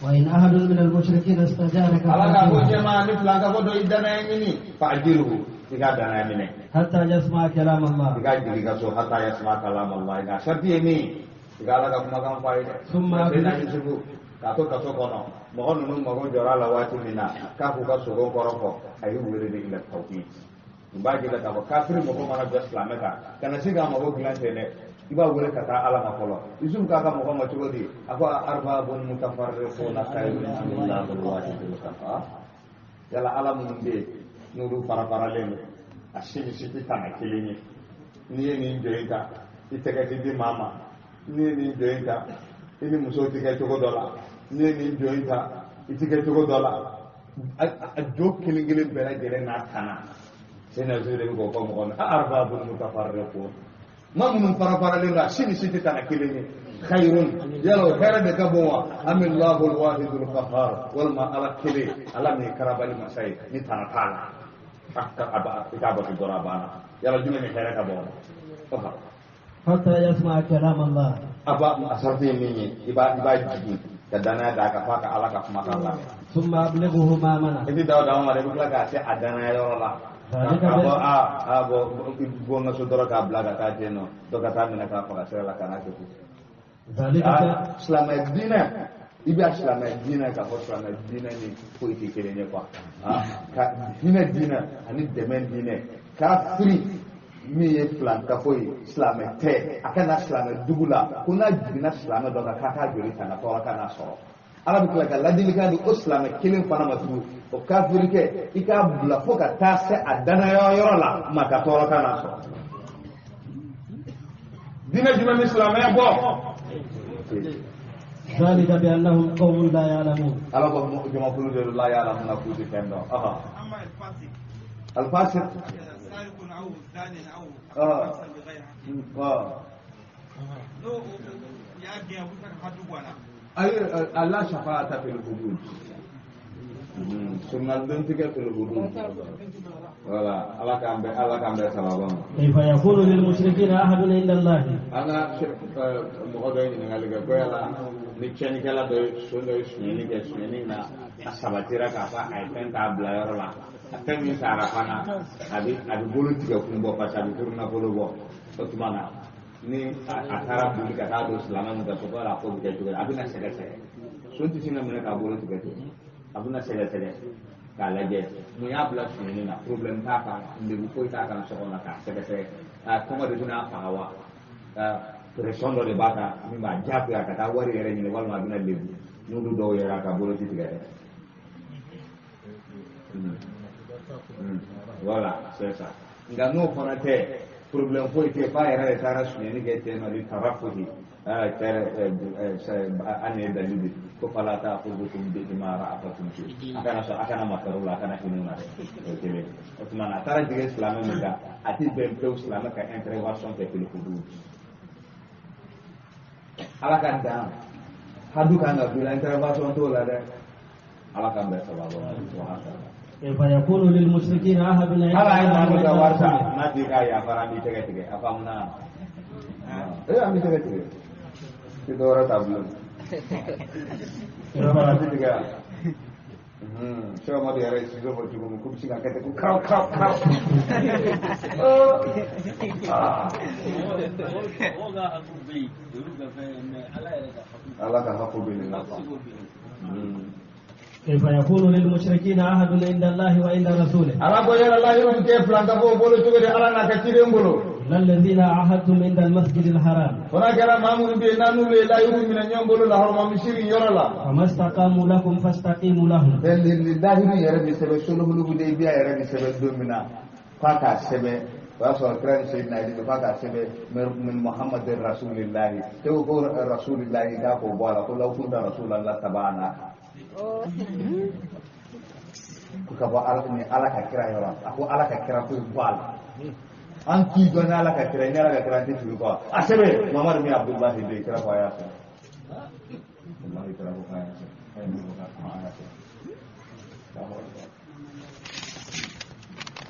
وإن أحد من المشركين استجارك ala ka ko jama ni filankafo dɔ i danaya ɲini fa'ajirhu i ka danaya minɛ. حتى يسمع كلام الله. I ka jigin ka so hatta yasma kalam Allah nka sarati ye min i ka ala ka kumakan fɔ a ye dɛ. Summa Yusufu k'a to kaso kɔnɔ mɔgɔ ninnu mago jɔra a la waati min na k'a k'u ka sogo kɔrɔ fɔ a y'u wele de ila tawhid. N b'a jira k'a fɔ kafiri mɔgɔ mana jɔ silamɛ kan kana se k'a mago dilan ten dɛ i b'a wele ka taa ala ma fɔlɔ Yusufu k'a ka mɔgɔ ma cogo di a ko arbabun mutafarriquna khayrun amillahil wahidil qahhar yala ala minnu bɛ yen n'olu fara faralen don a si ni si tɛ tana kelen ye N'i ye nin jɔ in ta i tɛgɛ ti di maa ma, n'i ye nin jɔ in ta i ni muso ti kɛ cogo dɔ la, n'i ye nin jɔ in ta i ti kɛ cogo dɔ la. A jo kelen kelen bɛɛ lajɛlen n'a tana. Sena de bɛ k'o fɔ mɔgɔ ma arbabun mutafarriqun, maa minnu farafaralen don a si ni si tɛ tana kelen ye. Khayrun yala o hɛrɛ de ka bon wa amillahu alwahidul qahhar, walima ala kelen ala min ye karabali masa ye ni tana t'a la, i k'a bato dɔrɔn a banna. Yala jumɛn ni hɛrɛ ka bon wa? Hatta yasma kalam Allah. A b'a a sarati ye min ye i b'a jigin ka danaya d'a kan f'a ka ala ka kumakan la. Summa ablighuhu ma mana. I tɛ da o dama ma dɛ, i bɛ tila k'a se a danaya yɔrɔ la. K'a fɔ a bɔ bɔ n ka so dɔrɔn k'a bila ka taa ten nɔ, dɔ ka taa minɛ k'a faga sira la ka n'a kɛ ten. Silamɛ diinɛ, i bɛ silamɛ diinɛ k'a fɔ silamɛ diinɛ ni foyi tɛ kelen ye quoi. Ka hinɛ diinɛ ani dɛmɛ diinɛ, kafiri min ye filankafo ye silamɛ tɛ, a ka na silamɛ dugu la ko n'a jiginna silamɛ dɔ kan k'a k'a joli ta ka tɔɔrɔ ka n'a sɔrɔ. Ala bɛ tila ka ladilikan di o silamɛ kelen fana ma tugun, o kafirikɛ i k'a bila fo ka taa se a danaya yɔrɔ la maa ka tɔɔrɔ ka n'a sɔrɔ. Diinɛ jumɛn bɛ silamɛya bɔ? ذلك بأنهم قوم لا يعلمون. Ala ko jamakulu de la ya'lamuna k'u tɛ fɛn dɔn. الفاسق سارق أو زان أو أي لا شفاعة في الحدود. سنة في الحدود. Voilà, Allah kan bɛ sababa ma. كيف يكون للمشركين أحد عند الله؟ An ka mɔgɔ dɔ ye ɲininkali kɛ ko yala ni tiɲɛnikɛla dɔ ye son dɔ ye sonyɛni kɛ, sonyɛni na a sabatira k'a fɔ a ye fɛn t'a bila yɔrɔ la, a fɛn min taara fana a bɛ bolo tigɛ kun bɔ parce que a bɛ furu nafolo bɔ. O tuma na ni a taara boli ka taa don silamɛ min ka so ko a ko bɛ kɛ cogo di, a bɛna sɛgɛsɛgɛ. Son tɛ sin ka minɛ k'a bolo tigɛ ten, a bɛna sɛgɛsɛgɛ k'a lajɛ mun y'a bila sonyɛni na, problème t'a kan, lebu foyi t'a kan so kɔnɔ, k'a sɛgɛsɛgɛ. A kɔngɔ de bɛna faga wa, pression dɔ de b'a kan min b'a diyagoya ka taa wari yɛrɛ ɲini, walima a bɛna lebu. N'olu dɔw yɛrɛ a ka bolo ti tigɛ dɛ. Voilà, c'est ça. Nka n'o fana tɛ, problème foyi tɛ, f'a yɛrɛ de taara sonyɛni kɛ ten nɔ ni tarafuhi an ye dalili ko fala ta kuzukum bi imara afatum fi, a kana sɔn, a kana makaro la, a kana hinɛ na dɛ, o ye kelen. O tuma na a taara jigin silamɛ min kan, a ti bɛn pewu silamɛ ka intervention kɛ fil hudud. Ala ka dan hadu kan ka bila intervention t'o la dɛ. Ala k'an bɛn sababu ma. كيف يكون للمشركين عهد عند الله وعند رسوله؟ n'a tigi k'a yafara an b'i tɛgɛ tigɛ, a faamuna? An b'i tɛgɛ tigɛ, i dɔ wɛrɛ t'a bolo. Yɔrɔ a ti tigɛ yan. Sɛ Amadu yɛrɛ ye siso fɔ cogo min k'u bɛ se ka kɛ ten ko karaw karaw karaw. Ala ka hakɛ bɛ nin na quoi. كيف يكون للمشركين عهد عند الله وعند رسوله؟ ala ko yala layiru tɛ filankafo bolo cogo di ala n'a ka ciden bolo. الذين عاهدتم عند المسجد الحرام. fo n'a kɛra maa minnu bɛ yen n'a n'olu ye layiru minɛ ɲɔgɔn bolo lahɔrɔma misiri yɔrɔ la. فما استقاموا لكم فاستقيموا لهم. layiru yɛrɛ bɛ sɛbɛn sulhul-Hudaybiya yɛrɛ bɛ sɛbɛn don min na f'a k'a sɛbɛn o y'a sɔrɔ kira ni Seydina Ali f'a k'a sɛbɛn min Muhammad rasulillahi te ko rasulillahi k'a k'o bɔ a la ko law kunta rasulallah tabaana. Ko ka bɔ ala ni ala ka kira yɔrɔ, a ko ala ka kira ko bɔ a la, an k'i dɔn ni ala ka kira, ni ala ka kira an tɛ tugu kɔ. A sɛbɛn Muhammadu min Abdullahi bɛ kira ko a y'a sɛbɛn, wallahi kira ko k'a y'a sɛbɛn, a y'a sɛbɛn.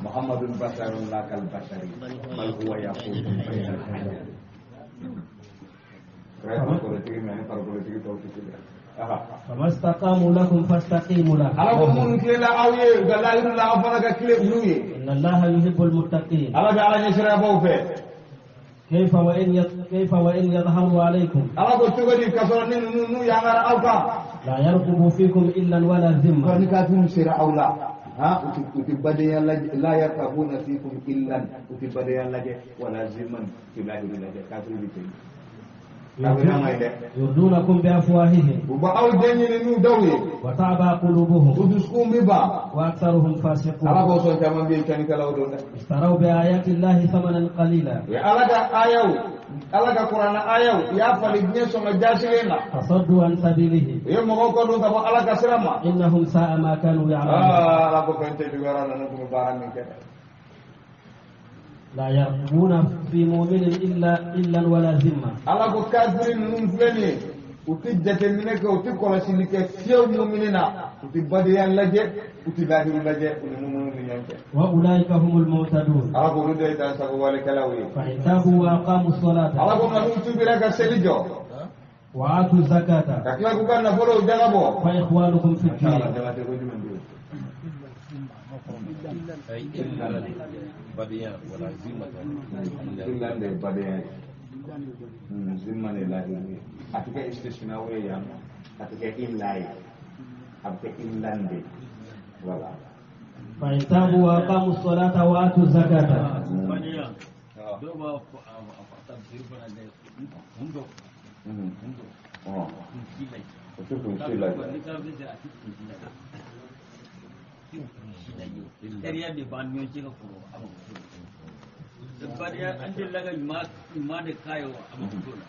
Muhammadun basharun la kal bashari bal huwa yaqutun bayna al-hajar. Kira farikolotigi min ani farikolotigi tɔw tɛ kelen ye. فما استقاموا لكم فاستقيموا لهم. ala ko minnu tilenna aw ye u ka layiru la aw fana ka tilen olu ye. إن الله يحب المتقين. ala bɛ ala ɲɛsiranyabaaw fɛ. كيف وإن يظهروا عليكم. ala ko cogo di k'a sɔrɔ ni ninnu n'u yangara aw kan. لا يرقب فيكم إلا ولا ذمة. ni kafiriw sera aw la u tɛ badenya lajɛ, la yarqabuna fikum illan, u tɛ badenya lajɛ wala zimman, u tɛ layiru lajɛ, kafiriw bɛ ten. Kafiriya man ɲi dɛ. يردونكم بأفواههم U b'aw den ɲini n'u daw ye. وتعبى قلوبهم U dusukun bɛ ban. وأكثرهم Ala فاسقون k'o sɔn caman bɛ yen cɛnnikɛlaw don dɛ. اشتروا بآيات الله ثمنا قليلا U ye Ala ka ayaw Ala ka kuranna ayaw u y'a falen diɲɛ sɔngɔ jasilen na. فصدوا عن سبيله U ye mɔgɔw kɔ don ka bɔ Ala ka sira ma. إنهم ساء ما كانوا يعملون Aa Ala ko fɛn tɛ juguyara ninnu tun bɛ baara min kɛ dɛ. لا يرقبون في مؤمن إلا ولا ذمة Ala ko kafiri ninnu filɛ nin ye u tɛ jateminɛ kɛ u tɛ kɔlɔsili kɛ fiyewu mumini na u tɛ badenya lajɛ u tɛ lahiru lajɛ u ni mumini ni ɲɔgɔn cɛ. وأولئك هم المعتدون Ala ko olu de ye dansago walekɛlaw ye. فإن تابوا وأقاموا الصلاة Ala ko nka n'u tubira ka seli jɔ وآتوا الزكاة ka tila k'u ka nafolow jaga bɔ. فإخوانكم في Ala الدين jabate ko jumɛn bɛ yen? Badenya wala zimata. Illa de ye badenya ye. Zimma de ye lahiru ye. A tɛ kɛ istisna ye yan nɔ. A tɛ kɛ illa ye. A bɛ kɛ illan de. Voilà. فإن تابوا وأقاموا الصلاة وآتوا الزكاة Badenya dɔw b'a fɔ a tafsiri fana dɛ kun dɔ kun dɔ Ɔn. kun si lajɛ. O tɛ kun si lajɛ. Ni kafiri sera a tɛ kun si lajɛ. A tɛ kun si lajɛ. Teriya de b'an ni ɲɔgɔn cɛ ka kɔrɔ a ma t'o la. Badenya an delila ka ɲuman de k'a ye wa a ma t'o la.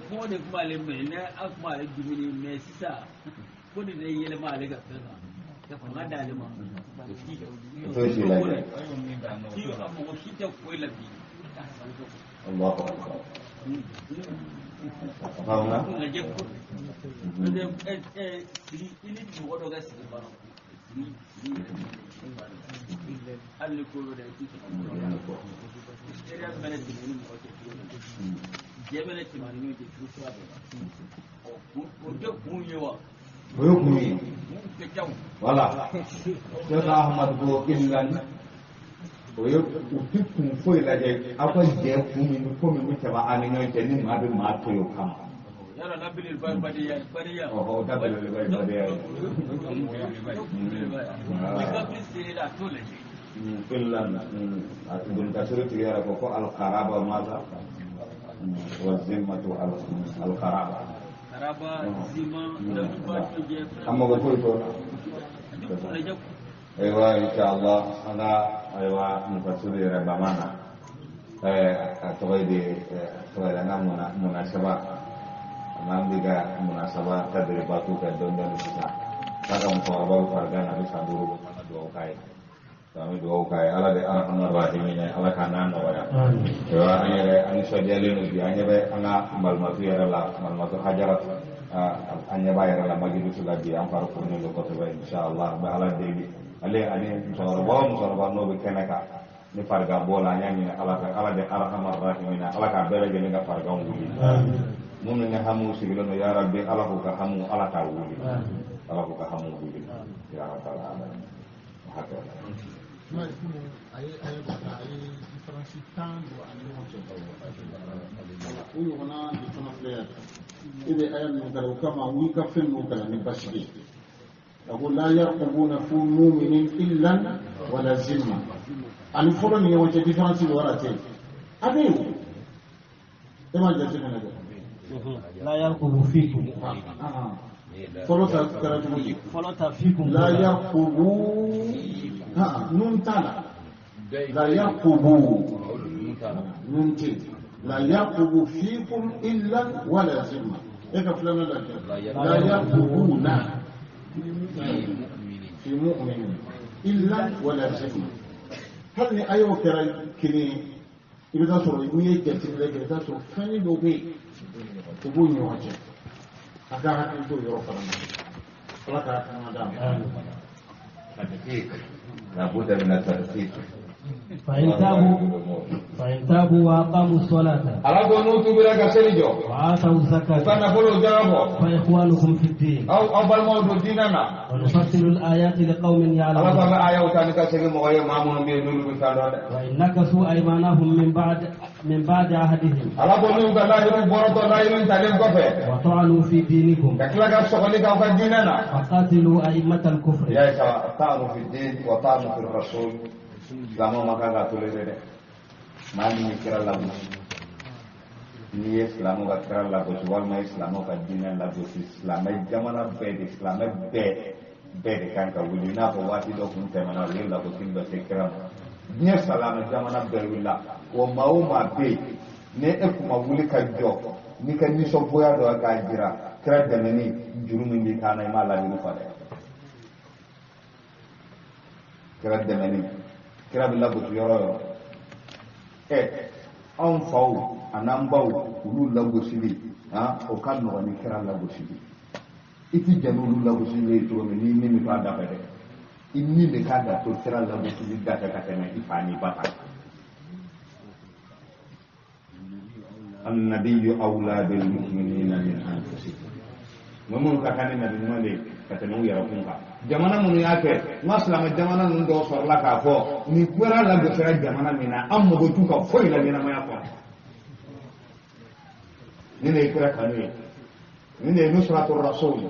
Kɔngɔ de tun b'ale minɛ ne a tun b'ale dumuni mɛ sisan ko de yɛlɛma ale ka fɛn kan ka fanga d'ale ma. O t'o si lajɛ. Si a mɔgɔ si tɛ foyi la bi. Allahu akbar. A faamuna? Lajɛ ko n'o tɛ sigi i ni mɔgɔ dɔ ka sigi baro sigi sigi yɛrɛ hali ni ko dɔ i ti sɔn ka teriya mɛnɛ tɛmɛ ni mɔgɔ cɛ cogo min jɛ mɛnɛ tɛmɛ ni ɲɔgɔn cɛ cogo sira dɔ la o tɛ kun ye wa O ye kun ye. kun tɛ ja o. Voilà. Cheikh Ahmad ko illan o ye u ti kun foyi lajɛ aw ka jɛ kun min ko min bɛ tɛmɛ an ni ɲɔgɔn cɛ ni maa bɛ maa to yen o kama. Yala n'a belebeleba ye badenya ye badenya. Ɔhɔ o ta belebeleba ye badenya ye. Ni kafiri sera la a t'o lajɛ. Illan Ibn Kasir tigi yɛrɛ ko ko alqaraba maza wa zimmatu alqaraba. Karaba zima daluba jɛ. An mago foyi t'o la. A ti kun lajɛ. Ayiwa inshallah an ka ayiwa mufassir yɛrɛ bama na a tɔgɔ ye di tɔgɔ ye an ka munasaba n'an bɛ ka munasaba tadribatu kɛ dɔɔni dɔɔni sisan k'a ka musokɔrɔba bɛ farigan na a bɛ san 5 bɔ an ka dugawu k'a ye an bɛ dugawu k'a ye Ala de arhamar rahimin ye Ala k'a n'a nɔgɔya. Ayiwa an yɛrɛ an nisɔndiyalen don bi an ɲɛ bɛ an ka malimatu yɛrɛ la malimatu Hajaratu an ɲɛ b'a yɛrɛ la majilisu la bi an fari fununen don kosɛbɛ inshallah an bɛ Ala deli ale ani musokɔrɔba o musokɔrɔba n'o bɛ kɛnɛ kan ni farigan b'o la an y'a ɲini Ala fɛ Ala de arhamar rahimin Ala k'a bɛɛ lajɛlen ka farigan wuli minnu ni hamu sigilen don ya Rabbi Ala k'u ka hamu Ala k'a wuli Ala k'u ka hamu wuli ya Rabbal alamin hakɛ N'a ye kunun a ye a ye différence 10 don ani ɲɔgɔn cɛ. O ɲɔgɔnna de fana filɛ yan. E bɛ aya ninnu kalan o kama u y'i ka fɛn ninnu kalan ni basigi ye. A ko la yarqubuna fi mu'minin illan wala zimma. Ani fɔlɔ ni ɲɔgɔn cɛ différence bɛ wala tɛ yen. A bɛ yen o. E m'a jateminɛ dɛ. لا يرقب فيكم Fɔlɔ ta kɛra cogo di? fɔlɔ ta fikum La yarqubu nun t'a la. La yarqubu nun tɛ yen. La yarqubu fikum illan wala zimma. E ka filanan lajɛ. La yarqubuna fi mu'minin illan wala zimma. Hali ni a y'o kɛra kelen ye, i bɛ taa sɔrɔ n'i ye jateminɛ kɛ i bɛ taa sɔrɔ fɛn dɔw bɛ yen u b'u ni ɲɔgɔn cɛ. A ka hakili to o yɔrɔ fana na. Ala ka hakilina d'a ma. تدقيق لابد من التدقيق. فإن تابوا وأقاموا الصلاة Ala ko n'u tubira ka seli jɔ وآتوا u ka الزكاة nafolow jaga bɔ فإخوانكم في الدين aw aw balimaw don diinɛ na. ونفصل الآيات لقوم Ala ko an يعلمون bɛ ayaw ta ni ka segin mɔgɔ ye maa minnu bɛ yen n'olu bɛ fɛn dɔn dɛ. وإن نكثوا أيمانهم من بعد عهدهم Ala ko n'u ka layiru bɔrɔtɔ layiru in talen kɔfɛ وطعنوا في دينكم ka tila ka sɔgɔli k'aw ka diinɛ na. فقاتلوا أئمة الكفر Ya ye saba ta'anu fi din wa ta'anu fi rasul silamɛw ma kan ka toléré dɛ maa min ye kira lagosi N'i ye silamɛw ka kira lagosi walima i ye silamɛw ka diinɛ lagosi, silamɛ jamana bɛɛ de, silamɛ bɛɛ de kan ka wuli. I n'a fɔ waati dɔ kun tɛmɛna, u ye lagosi dɔ se kira ma, diɲɛ silamɛ jamana bɛɛ wulila. Wa maa o maa bɛ yen ni e kun ma wuli ka jɔ n'i ka nisɔngoya dɔ ye k'a jira kira dɛmɛni juru min b'i kan na, i m'a layiru fa dɛ. Kira dɛmɛni, kira bɛ lagosi yɔrɔ o yɔrɔ, ɛ anw faw an'an baw olu lagosili, o ka nɔgɔn ni kira lagosili. I ti jɛn n'olu lagosili ye cogo min, n'i ni min to a da fɛ dɛ, i ni de kan ka to kira lagosili da fɛ ka tɛmɛ i fa n'i ba kan. Annabiyu awla bil mu'minina min anfusihim. Minnu ka kan ni nabi ɲuman de ye ka tɛmɛ u yɛrɛ kun kan. Jamana minnu y'a kɛ, n ka silamɛ jamana ninnu dɔw sɔrɔla k'a fɔ nin kira lagosira jamana min na, an mago t'u ka foyi la ɲɛnamaya kɔnɔ. Nin de ye kira kanu ye, nin de ye nusratu rasul,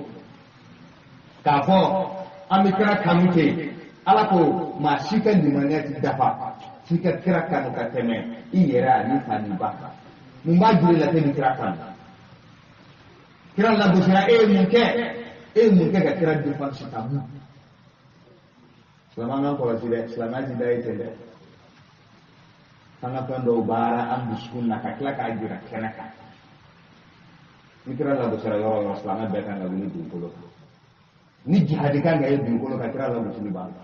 k'a fɔ an bɛ kira kanu ten. Ala ko maa si ka limaniya ti dafa f'i ka kira kanu ka tɛmɛ i yɛrɛ ani fa ni ba kan. Mun b'a jira i la k'e bɛ kira kanu? Kira lagosira, e ye mun kɛ? E ye mun kɛ ka kira défense ka mun? Silamɛ k'an kɔlɔsi dɛ, silamɛya ti da ye ten dɛ. An ka fɛn dɔw baara an dusukun na ka tila k'a jira kɛnɛ kan. Ni kira lagosira yɔrɔ o yɔrɔ, silamɛ bɛɛ kan ka wuli dugukolo kan. Ni jihadi kan ka ye dugukolo kan, kira lagosili b'a la.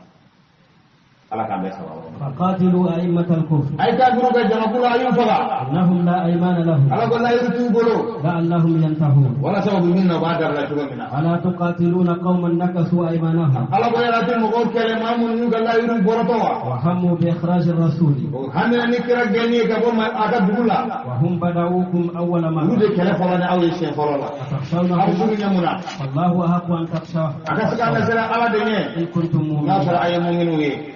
Ala k'an bɛɛ sababu. فقاتلوا أئمة الكفر. A ye kafiru ka jamakulu, a y'u faga. إنهم لا أيمان لهم. Ala ko layiru t'u bolo. لعلهم ينتهون. Walasa u bɛ min na, u b'a dabila cogo min na. ألا تقاتلون قوما نكثوا أيمانهم. Ala ko yala tɛ mɔgɔw kɛlɛ maa minnu y'u ka layiru bɔrɔtɔ wa? وهموا بإخراج الرسول. O hamina ni kira gɛnni ye ka bɔ a ka dugu la. وهم بدأوكم أول Olu مرة. de kɛlɛ fɔlɔ ni aw ye siɲɛ fɔlɔ la. A bɛ أتخشونهم؟ sugu ɲɛ mun na? فالله أحق أن تخشوه. A ka se k'an ka siran Ala de ɲɛ. إن كنتم N'a sɔrɔ مؤمنين. a ye muminiw ye.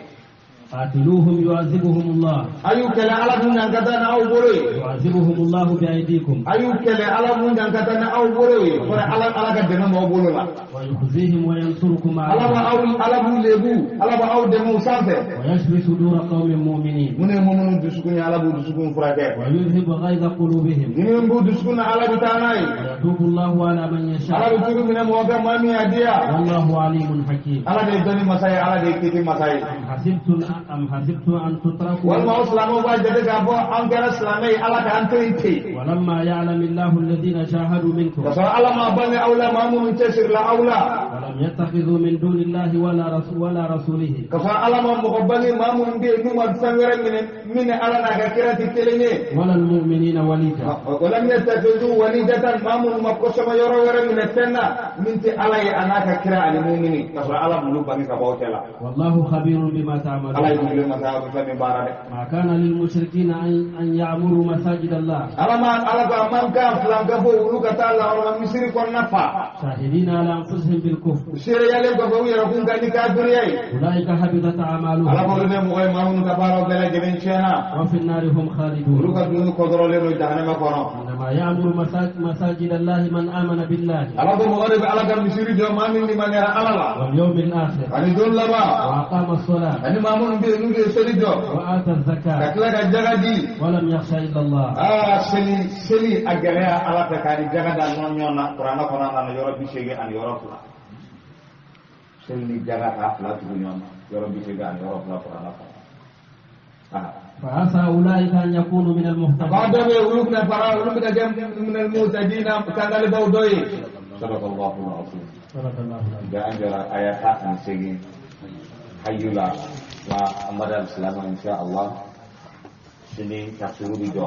قاتلوهم يعذبهم الله. A y'u kɛlɛ, Ala b'u ɲankata ni aw bolo ye. يعذبهم الله بأيديكم. A y'u kɛlɛ, Ala b'u ɲankata ni aw bolo ye. Kɔrɔ Ala ka dɛmɛ b'aw bolo la. ويخزيهم وينصركم Ala b'a عليهم. aw, Ala b'u lebu, Ala b'a aw dɛmɛ u sanfɛ. ويشفي صدور قوم مؤمنين. Minnu ye muminu dusukun ye, Ala b'u dusukun furakɛ. ويذهب غيظ قلوبهم. Ni min b'u dusukun na, Ala bɛ taa n'a ye. ويتوب الله على من Ala يشاء. bɛ turu minɛ mɔgɔ kɛ maa min y'a diya. والله عليم حكيم. Ala de ye dɔnni masa ye, Ala de ye kiti masa ye. أم حسبتم أن تتركوا. Walima aw silamɛw b'a jate k'a fɔ an kɛra silamɛ ye, Ala k'an to yen ten. ولما يعلم الله الذين جاهدوا منكم. Ka sɔrɔ Ala ma bange aw la maa minnu cɛsirila aw la. ولم يتخذوا من دون الله ولا رسوله. Ka sɔrɔ Ala ma mɔgɔ bange maa minnu bɛ yen n'u ma fɛn wɛrɛ minɛ min ni Ala n'a ka kira tɛ kelen ye. ولا المؤمنين وليجا. Walam yattakhidhu walijatan, maa minnu ma kosɔn yɔrɔ wɛrɛ minɛ fɛn na min tɛ Ala ye a n'a ka kira ani mumini, ka sɔrɔ Ala m'olu bange ka bɔ aw cɛ la. والله خبير بما Ala ye تعملون. dugulen masa, a bɛ fɛn min baara dɛ. ما كان للمشركين أن يعمروا مساجد الله. Ala ma, Ala ko a man kan filankafo olu ka taa lahɔrɔma misiri kɔnɔna fa. شاهدين على أنفسهم بالكفر. U seereyalen kɔfɛ u yɛrɛ kun kan ni kafiriya ye. أولئك حبطت Ala ko أعمالهم. olu de mɔgɔ ye maa minnu ka baaraw bɛɛ lajɛlen tiɲɛna. وفي النار هم Olu خالدون. ka dumuni kɔdɔrɔlen don jahanama kɔnɔ. إنما يعمر مساجد الله من آمن بالله. Ala ko mɔgɔ de bɛ Ala ka misiri jɔ maa min limaniyara Ala la. واليوم الآخر. Ani don laban. وأقام الصلاة. Ani maa minnu bɛ yen n'u ye seli jɔ. وآتى Ka الزكاة. tila ka jaga di. ولم يخش إلا الله. Aa, seli a gɛlɛya Ala fɛ k'a ni jaga da nɔ ɲɔgɔn na kuranɛ kɔnɔ, a nana yɔrɔ 82. Seli ni jaga k'a fila tugu ɲɔgɔn na yɔrɔ 82 kuranɛ kɔnɔ. فعسى أولئك أن يكونوا من A المهتدين. dɔ bɛ yen, olu bɛna fara, olu bɛna kɛ minal muhtadina, kangalibaw dɔ ye. Sadaqallahu al-azim. صدق الله العظيم. Nka an jɔra aya 18 hayu la wa an bada silamɛ insha Allah sini tafsiru bi jɔ.